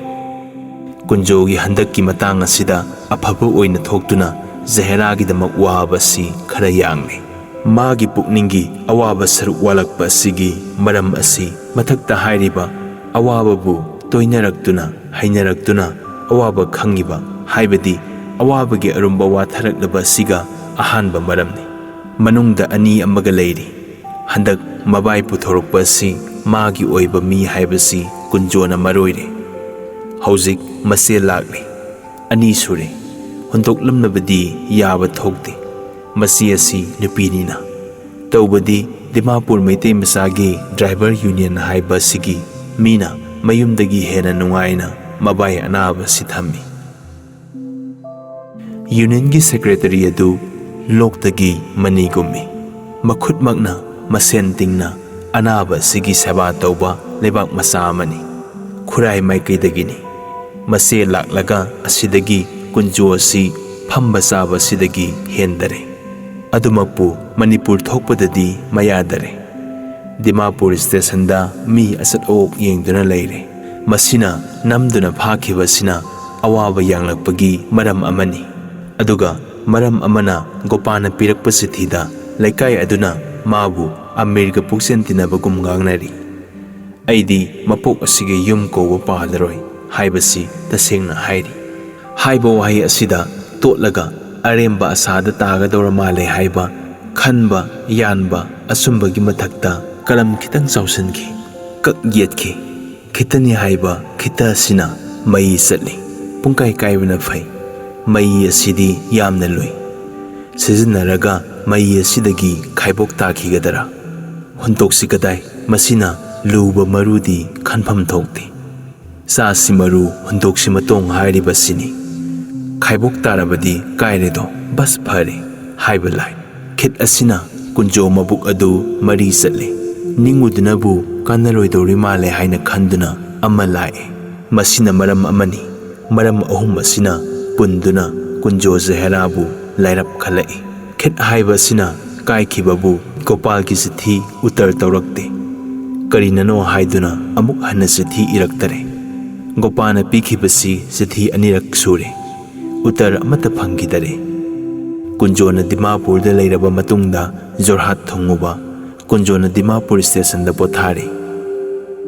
ꯀꯨꯟꯖꯣꯒꯤ ꯍꯟꯗꯛꯀꯤ ꯃꯇꯥꯡ ꯑꯁꯤꯗ ꯑꯐꯕ ꯑꯣꯏꯅ ꯊꯣꯛꯇꯨꯅ ꯖꯍꯦꯔꯥꯒꯤꯗꯃꯛ ꯋꯥꯕꯁꯤ ꯈꯔ ꯌꯥꯡꯂꯦ꯫ ꯃꯥꯒꯤ ꯄꯨꯛꯅꯤꯡꯒꯤ ꯑꯋꯥꯕ ꯁꯔꯨꯛ ꯋꯥꯠꯂꯛꯄ ꯑꯁꯤꯒꯤ ꯃꯔꯝ ꯑꯁꯤ ꯃꯊꯛꯇ ꯍꯥꯏꯔꯤꯕ ꯑꯋꯥꯕꯕꯨ ꯇꯣꯏꯅꯔꯛꯇꯨꯅ, ꯍꯩꯅꯔꯛꯇꯨꯅ ꯑꯋꯥꯕ ꯈꯪꯉꯤꯕ, ꯍꯥꯏꯕꯗꯤ ꯑꯋꯥꯕꯒꯤ ꯑꯔꯨꯝꯕ ꯋꯥꯊꯔꯛꯂꯕ ꯑꯁꯤꯒ ꯑꯍꯥꯟꯕ ꯃꯔꯝꯅꯤ꯫ ꯃꯅꯨꯡꯗ ꯑꯅꯤ ꯑꯃꯒ ꯂꯩꯔꯤ꯫ ꯍꯟꯗꯛ ꯃꯕꯥꯏ ꯄꯨꯊꯣꯔꯛꯄ ꯑꯁꯤ ꯃꯥꯒꯤ ꯑꯣꯏꯕ ꯃꯤ ꯍꯥꯏꯕꯁꯤ ꯀꯨꯟꯖꯣꯅ ꯃꯔꯣꯏꯔꯦ꯫ ꯍꯧꯖꯤꯛ ꯃꯆꯦ ꯂꯥꯛꯂꯤ꯫ ꯑꯅꯤ ꯁꯨꯔꯦ꯫ ꯍꯨꯟꯗꯣꯛꯂꯝꯂꯕꯗꯤ ꯌꯥꯕ ꯊꯣꯛꯇꯦ꯫ ꯃꯆꯦ ꯑꯁꯤ ꯅꯨꯄꯤꯅꯤꯅ꯫ ꯇꯧꯕꯗꯤ ꯗꯤꯃꯥꯄꯨꯔ ꯃꯩꯇꯩ ꯃꯆꯥꯒꯤ ꯗ꯭ꯔꯥꯏꯚꯔ ꯌꯨꯅꯤꯌꯟ ꯍꯥꯏꯕ ꯑꯁꯤꯒꯤ ꯃꯤꯅ ꯃꯌꯨꯝꯗꯒꯤ ꯍꯦꯟꯅ ꯅꯨꯡꯉꯥꯏꯅ ꯃꯕꯥꯏ ꯑꯅꯥꯕ ꯑꯁꯤ ꯊꯝꯃꯤ꯫ ꯌꯨꯅꯤꯌꯟꯒꯤ ꯁꯦꯀ꯭ꯔꯦꯇꯔꯤ ꯑꯗꯨ ꯂꯣꯛꯇꯒꯤ ꯃꯅꯤꯒꯨꯝꯃꯤ꯫ ꯃꯈꯨꯠꯃꯛꯅ ꯃꯁꯦꯟ ꯇꯤꯡꯅ ꯑꯅꯥꯕ ꯑꯁꯤꯒꯤ ꯁꯦꯕꯥ ꯇꯧꯕ ꯂꯩꯕꯥꯛ ꯃꯆꯥ ꯑꯃꯅꯤ꯫ ꯈꯨꯔꯥꯏ ꯃꯥꯏꯀꯩꯗꯒꯤꯅꯤ꯫ ꯃꯆꯦ ꯂꯥꯛꯂꯒ ꯑꯁꯤꯗꯒꯤ ꯀꯨꯟꯖꯣ ꯑꯁꯤ ꯐꯝꯕ ꯆꯥꯕ ꯑꯁꯤꯗꯒꯤ ꯍꯦꯟꯗꯔꯦ꯫ ꯑꯗꯨꯃꯛꯄꯨ ꯃꯅꯤꯄꯨꯔ ꯊꯣꯛꯄꯗꯗꯤ ꯃꯌꯥꯗꯔꯦ꯫ ꯗꯤꯃꯥꯄꯨꯔ ꯁ꯭ꯇꯦꯁꯟꯗ ꯃꯤ ꯑꯆꯠ ꯑꯋꯣꯛ ꯌꯦꯡꯗꯨꯅ ꯂꯩꯔꯦ꯫ ꯃꯁꯤꯅ ꯅꯝꯗꯨꯅ ꯐꯥꯈꯤꯕꯁꯤꯅ ꯑꯋꯥꯕ ꯌꯥꯡꯂꯛꯄꯒꯤ ꯃꯔꯝ ꯑꯃꯅꯤ꯫ ꯑꯗꯨꯒ ꯃꯔꯝ ꯑꯃꯅ ꯒꯣꯄꯥꯅ ꯄꯤꯔꯛꯄ ꯆꯤꯊꯤꯗ ꯂꯩꯀꯥꯏ ꯑꯗꯨꯅ ꯃꯥꯕꯨ ꯑꯃꯤꯔꯒ ꯄꯨꯛꯆꯦꯟ ꯇꯤꯟꯅꯕꯒꯨꯝ ꯉꯥꯡꯅꯔꯤ꯫ ꯑꯩꯗꯤ ꯃꯄꯣꯛ ꯑꯁꯤꯒꯤ ꯌꯨꯝ ꯀꯧꯕ ꯄꯥꯜꯂꯔꯣꯏ ꯍꯥꯏꯕꯁꯤ ꯇꯁꯦꯡꯅ ꯍꯥꯏꯔꯤ꯫ ꯍꯥꯏꯕ ꯋꯥꯍꯩ ꯑꯁꯤꯗ ꯇꯣꯠꯂꯒ ꯑꯔꯦꯝꯕ ꯑꯁꯥꯗ ꯇꯥꯒꯗꯧꯔ ꯃꯥꯜꯂꯦ ꯍꯥꯏꯕ ꯈꯟꯕ, ꯌꯥꯟꯕ, ꯑꯆꯨꯝꯕꯒꯤ ꯃꯊꯛꯇ ꯀꯂꯝ ꯈꯤꯇꯪ ꯆꯥꯎꯁꯤꯟꯈꯤ꯫ ꯀꯛ ꯌꯦꯠꯈꯤ꯫ ꯈꯤꯇꯅꯤ ꯍꯥꯏꯕ ꯈꯤꯇ ꯑꯁꯤꯅ ꯃꯩ ꯆꯠꯂꯤ꯫ ꯄꯨꯡꯀꯥꯏ ꯀꯥꯏꯕꯅ ꯐꯩ꯫ ꯃꯩ ꯑꯁꯤꯗꯤ ꯌꯥꯝꯅ ꯂꯨꯏ꯫ ꯁꯤꯖꯤꯟꯅꯔꯒ ꯃꯩ ꯑꯁꯤꯗꯒꯤ ꯈꯥꯏꯕꯣꯛ ꯇꯥꯈꯤꯒꯗꯔꯥ? ꯍꯨꯟꯇꯣꯛꯁꯤ ꯀꯗꯥꯏ? ꯃꯁꯤꯅ ꯂꯨꯕ ꯃꯔꯨꯗꯤ ꯈꯟꯐꯝ ꯊꯣꯛꯇꯦ꯫ ꯆꯥꯁꯤ ꯃꯔꯨ, ꯍꯨꯟꯗꯣꯛꯁꯤ ꯃꯇꯣꯡ ꯍꯥꯏꯔꯤꯕꯁꯤꯅꯤ꯫ ꯈꯥꯏꯕꯣꯛ ꯇꯥꯔꯕꯗꯤ ꯀꯥꯏꯔꯦꯗꯣ, ꯕꯁ ꯐꯔꯦ ꯍꯥꯏꯕ ꯂꯥꯏ꯫ ꯈꯤꯠ ꯑꯁꯤꯅ ꯀꯨꯟꯖꯣ ꯃꯕꯨꯛ ꯑꯗꯨ ꯃꯔꯤ ꯆꯠꯂꯤ꯫ ꯅꯤꯡꯉꯨꯗꯨꯅꯕꯨ ꯀꯥꯟꯅꯔꯣꯏꯗꯧꯔꯤ ꯃꯥꯜꯂꯦ ꯍꯥꯏꯅ ꯈꯟꯗꯨꯅ ꯑꯃ ꯂꯥꯛꯏ꯫ ꯃꯁꯤꯅ ꯃꯔꯝ ꯑꯃꯅꯤ꯫ ꯃꯔꯝ ꯑꯍꯨꯝ ꯑꯁꯤꯅ ꯄꯨꯟꯗꯨꯅ ꯀꯨꯟꯖꯣ ꯖꯍꯦꯔꯥꯕꯨ ꯂꯥꯏꯔꯞ ꯈꯜꯂꯛꯏ꯫ ꯈꯤꯠ ꯍꯥꯏꯕ ꯑꯁꯤꯅ ꯀꯥꯏꯈꯤꯕꯕꯨ ꯒꯣꯄꯥꯜꯒꯤ ꯆꯤꯊꯤ ꯎꯇꯔ ꯇꯧꯔꯛꯇꯦ꯫ ꯀꯔꯤꯅꯅꯣ ꯍꯥꯏꯗꯨꯅ ꯑꯃꯨꯛ ꯍꯟꯅ ꯆꯤꯊꯤ ꯏꯔꯛꯇꯔꯦ꯫ ꯒꯣꯄꯥꯜꯅ ꯄꯤꯈꯤꯕꯁꯤ ꯆꯤꯊꯤ ꯑꯅꯤꯔꯛ ꯁꯨꯔꯦ꯫ ꯎꯇꯔ ꯑꯃꯠꯇ ꯐꯪꯈꯤꯗꯔꯦ꯫ ꯀꯨꯟꯖꯣꯅ ꯗꯤꯃꯥꯄꯨꯔꯗ ꯂꯩꯔꯕ ꯃꯇꯨꯡꯗ ꯖꯣꯔꯍꯥꯠ ꯊꯨꯡꯉꯨꯕ꯫ ꯀꯨꯟꯖꯣꯅ ꯗꯤꯃꯥꯄꯨꯔ ꯁ꯭ꯇꯦꯁꯟꯗ ꯄꯣꯊꯥꯔꯤ꯫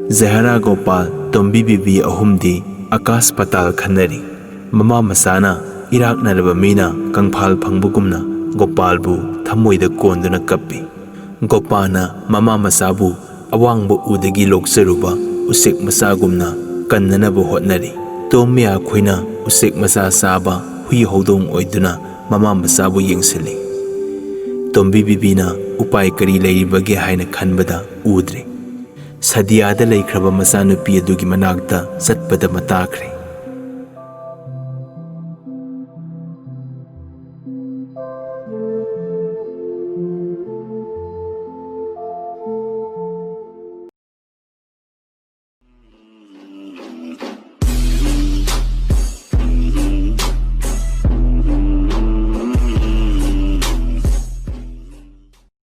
ꯖꯍꯦꯔꯥ, ꯒꯣꯄꯥꯜ, ꯇꯣꯝꯕꯤ ꯕꯤꯕꯤ ꯑꯍꯨꯝꯗꯤ ꯑꯀꯥꯁ ꯄꯥꯇꯥꯜ ꯈꯟꯅꯔꯤ꯫ ꯃꯃꯥ ꯃꯆꯥꯅ ꯏꯔꯥꯛꯅꯔꯕ ꯃꯤꯅ ꯀꯪꯐꯥꯜ ꯐꯪꯕꯒꯨꯝꯅ ꯒꯣꯄꯥꯜꯕꯨ ꯊꯃꯣꯏꯗ ꯀꯣꯟꯗꯨꯅ ꯀꯞꯄꯤ꯫ ꯒꯣꯄꯥꯜꯅ ꯃꯃꯥ ꯃꯆꯥꯕꯨ ꯑꯋꯥꯡꯕ ꯎꯗꯒꯤ ꯂꯣꯛꯆꯔꯨꯕ ꯎꯆꯦꯛ ꯃꯆꯥꯒꯨꯝꯅ ꯀꯟꯅꯅꯕ ꯍꯣꯠꯅꯔꯤ꯫ ꯇꯣꯝ ꯃꯌꯥꯈꯣꯏꯅ ꯎꯆꯦꯛ ꯃꯆꯥ ꯆꯥꯕ ꯍꯨꯏ ꯍꯧꯗꯣꯡ ꯑꯣꯏꯗꯨꯅ ꯃꯃꯥ ꯃꯆꯥꯕꯨ ꯌꯦꯡꯁꯤꯜꯂꯤ꯫ ꯇꯣꯝꯕꯤ ꯕꯤꯕꯤꯅ ꯎꯄꯥꯏ ꯀꯔꯤ ꯂꯩꯔꯤꯕꯒꯦ ꯍꯥꯏꯅ ꯈꯟꯕꯗ ꯎꯗ꯭ꯔꯦ꯫ ꯁꯗꯤꯌꯥꯗ ꯂꯩꯈ꯭ꯔꯕ ꯃꯆꯥꯅꯨꯄꯤ ꯑꯗꯨꯒꯤ ꯃꯅꯥꯛꯇ ꯆꯠꯄꯗ ꯃꯇꯥꯈ꯭ꯔꯦ꯫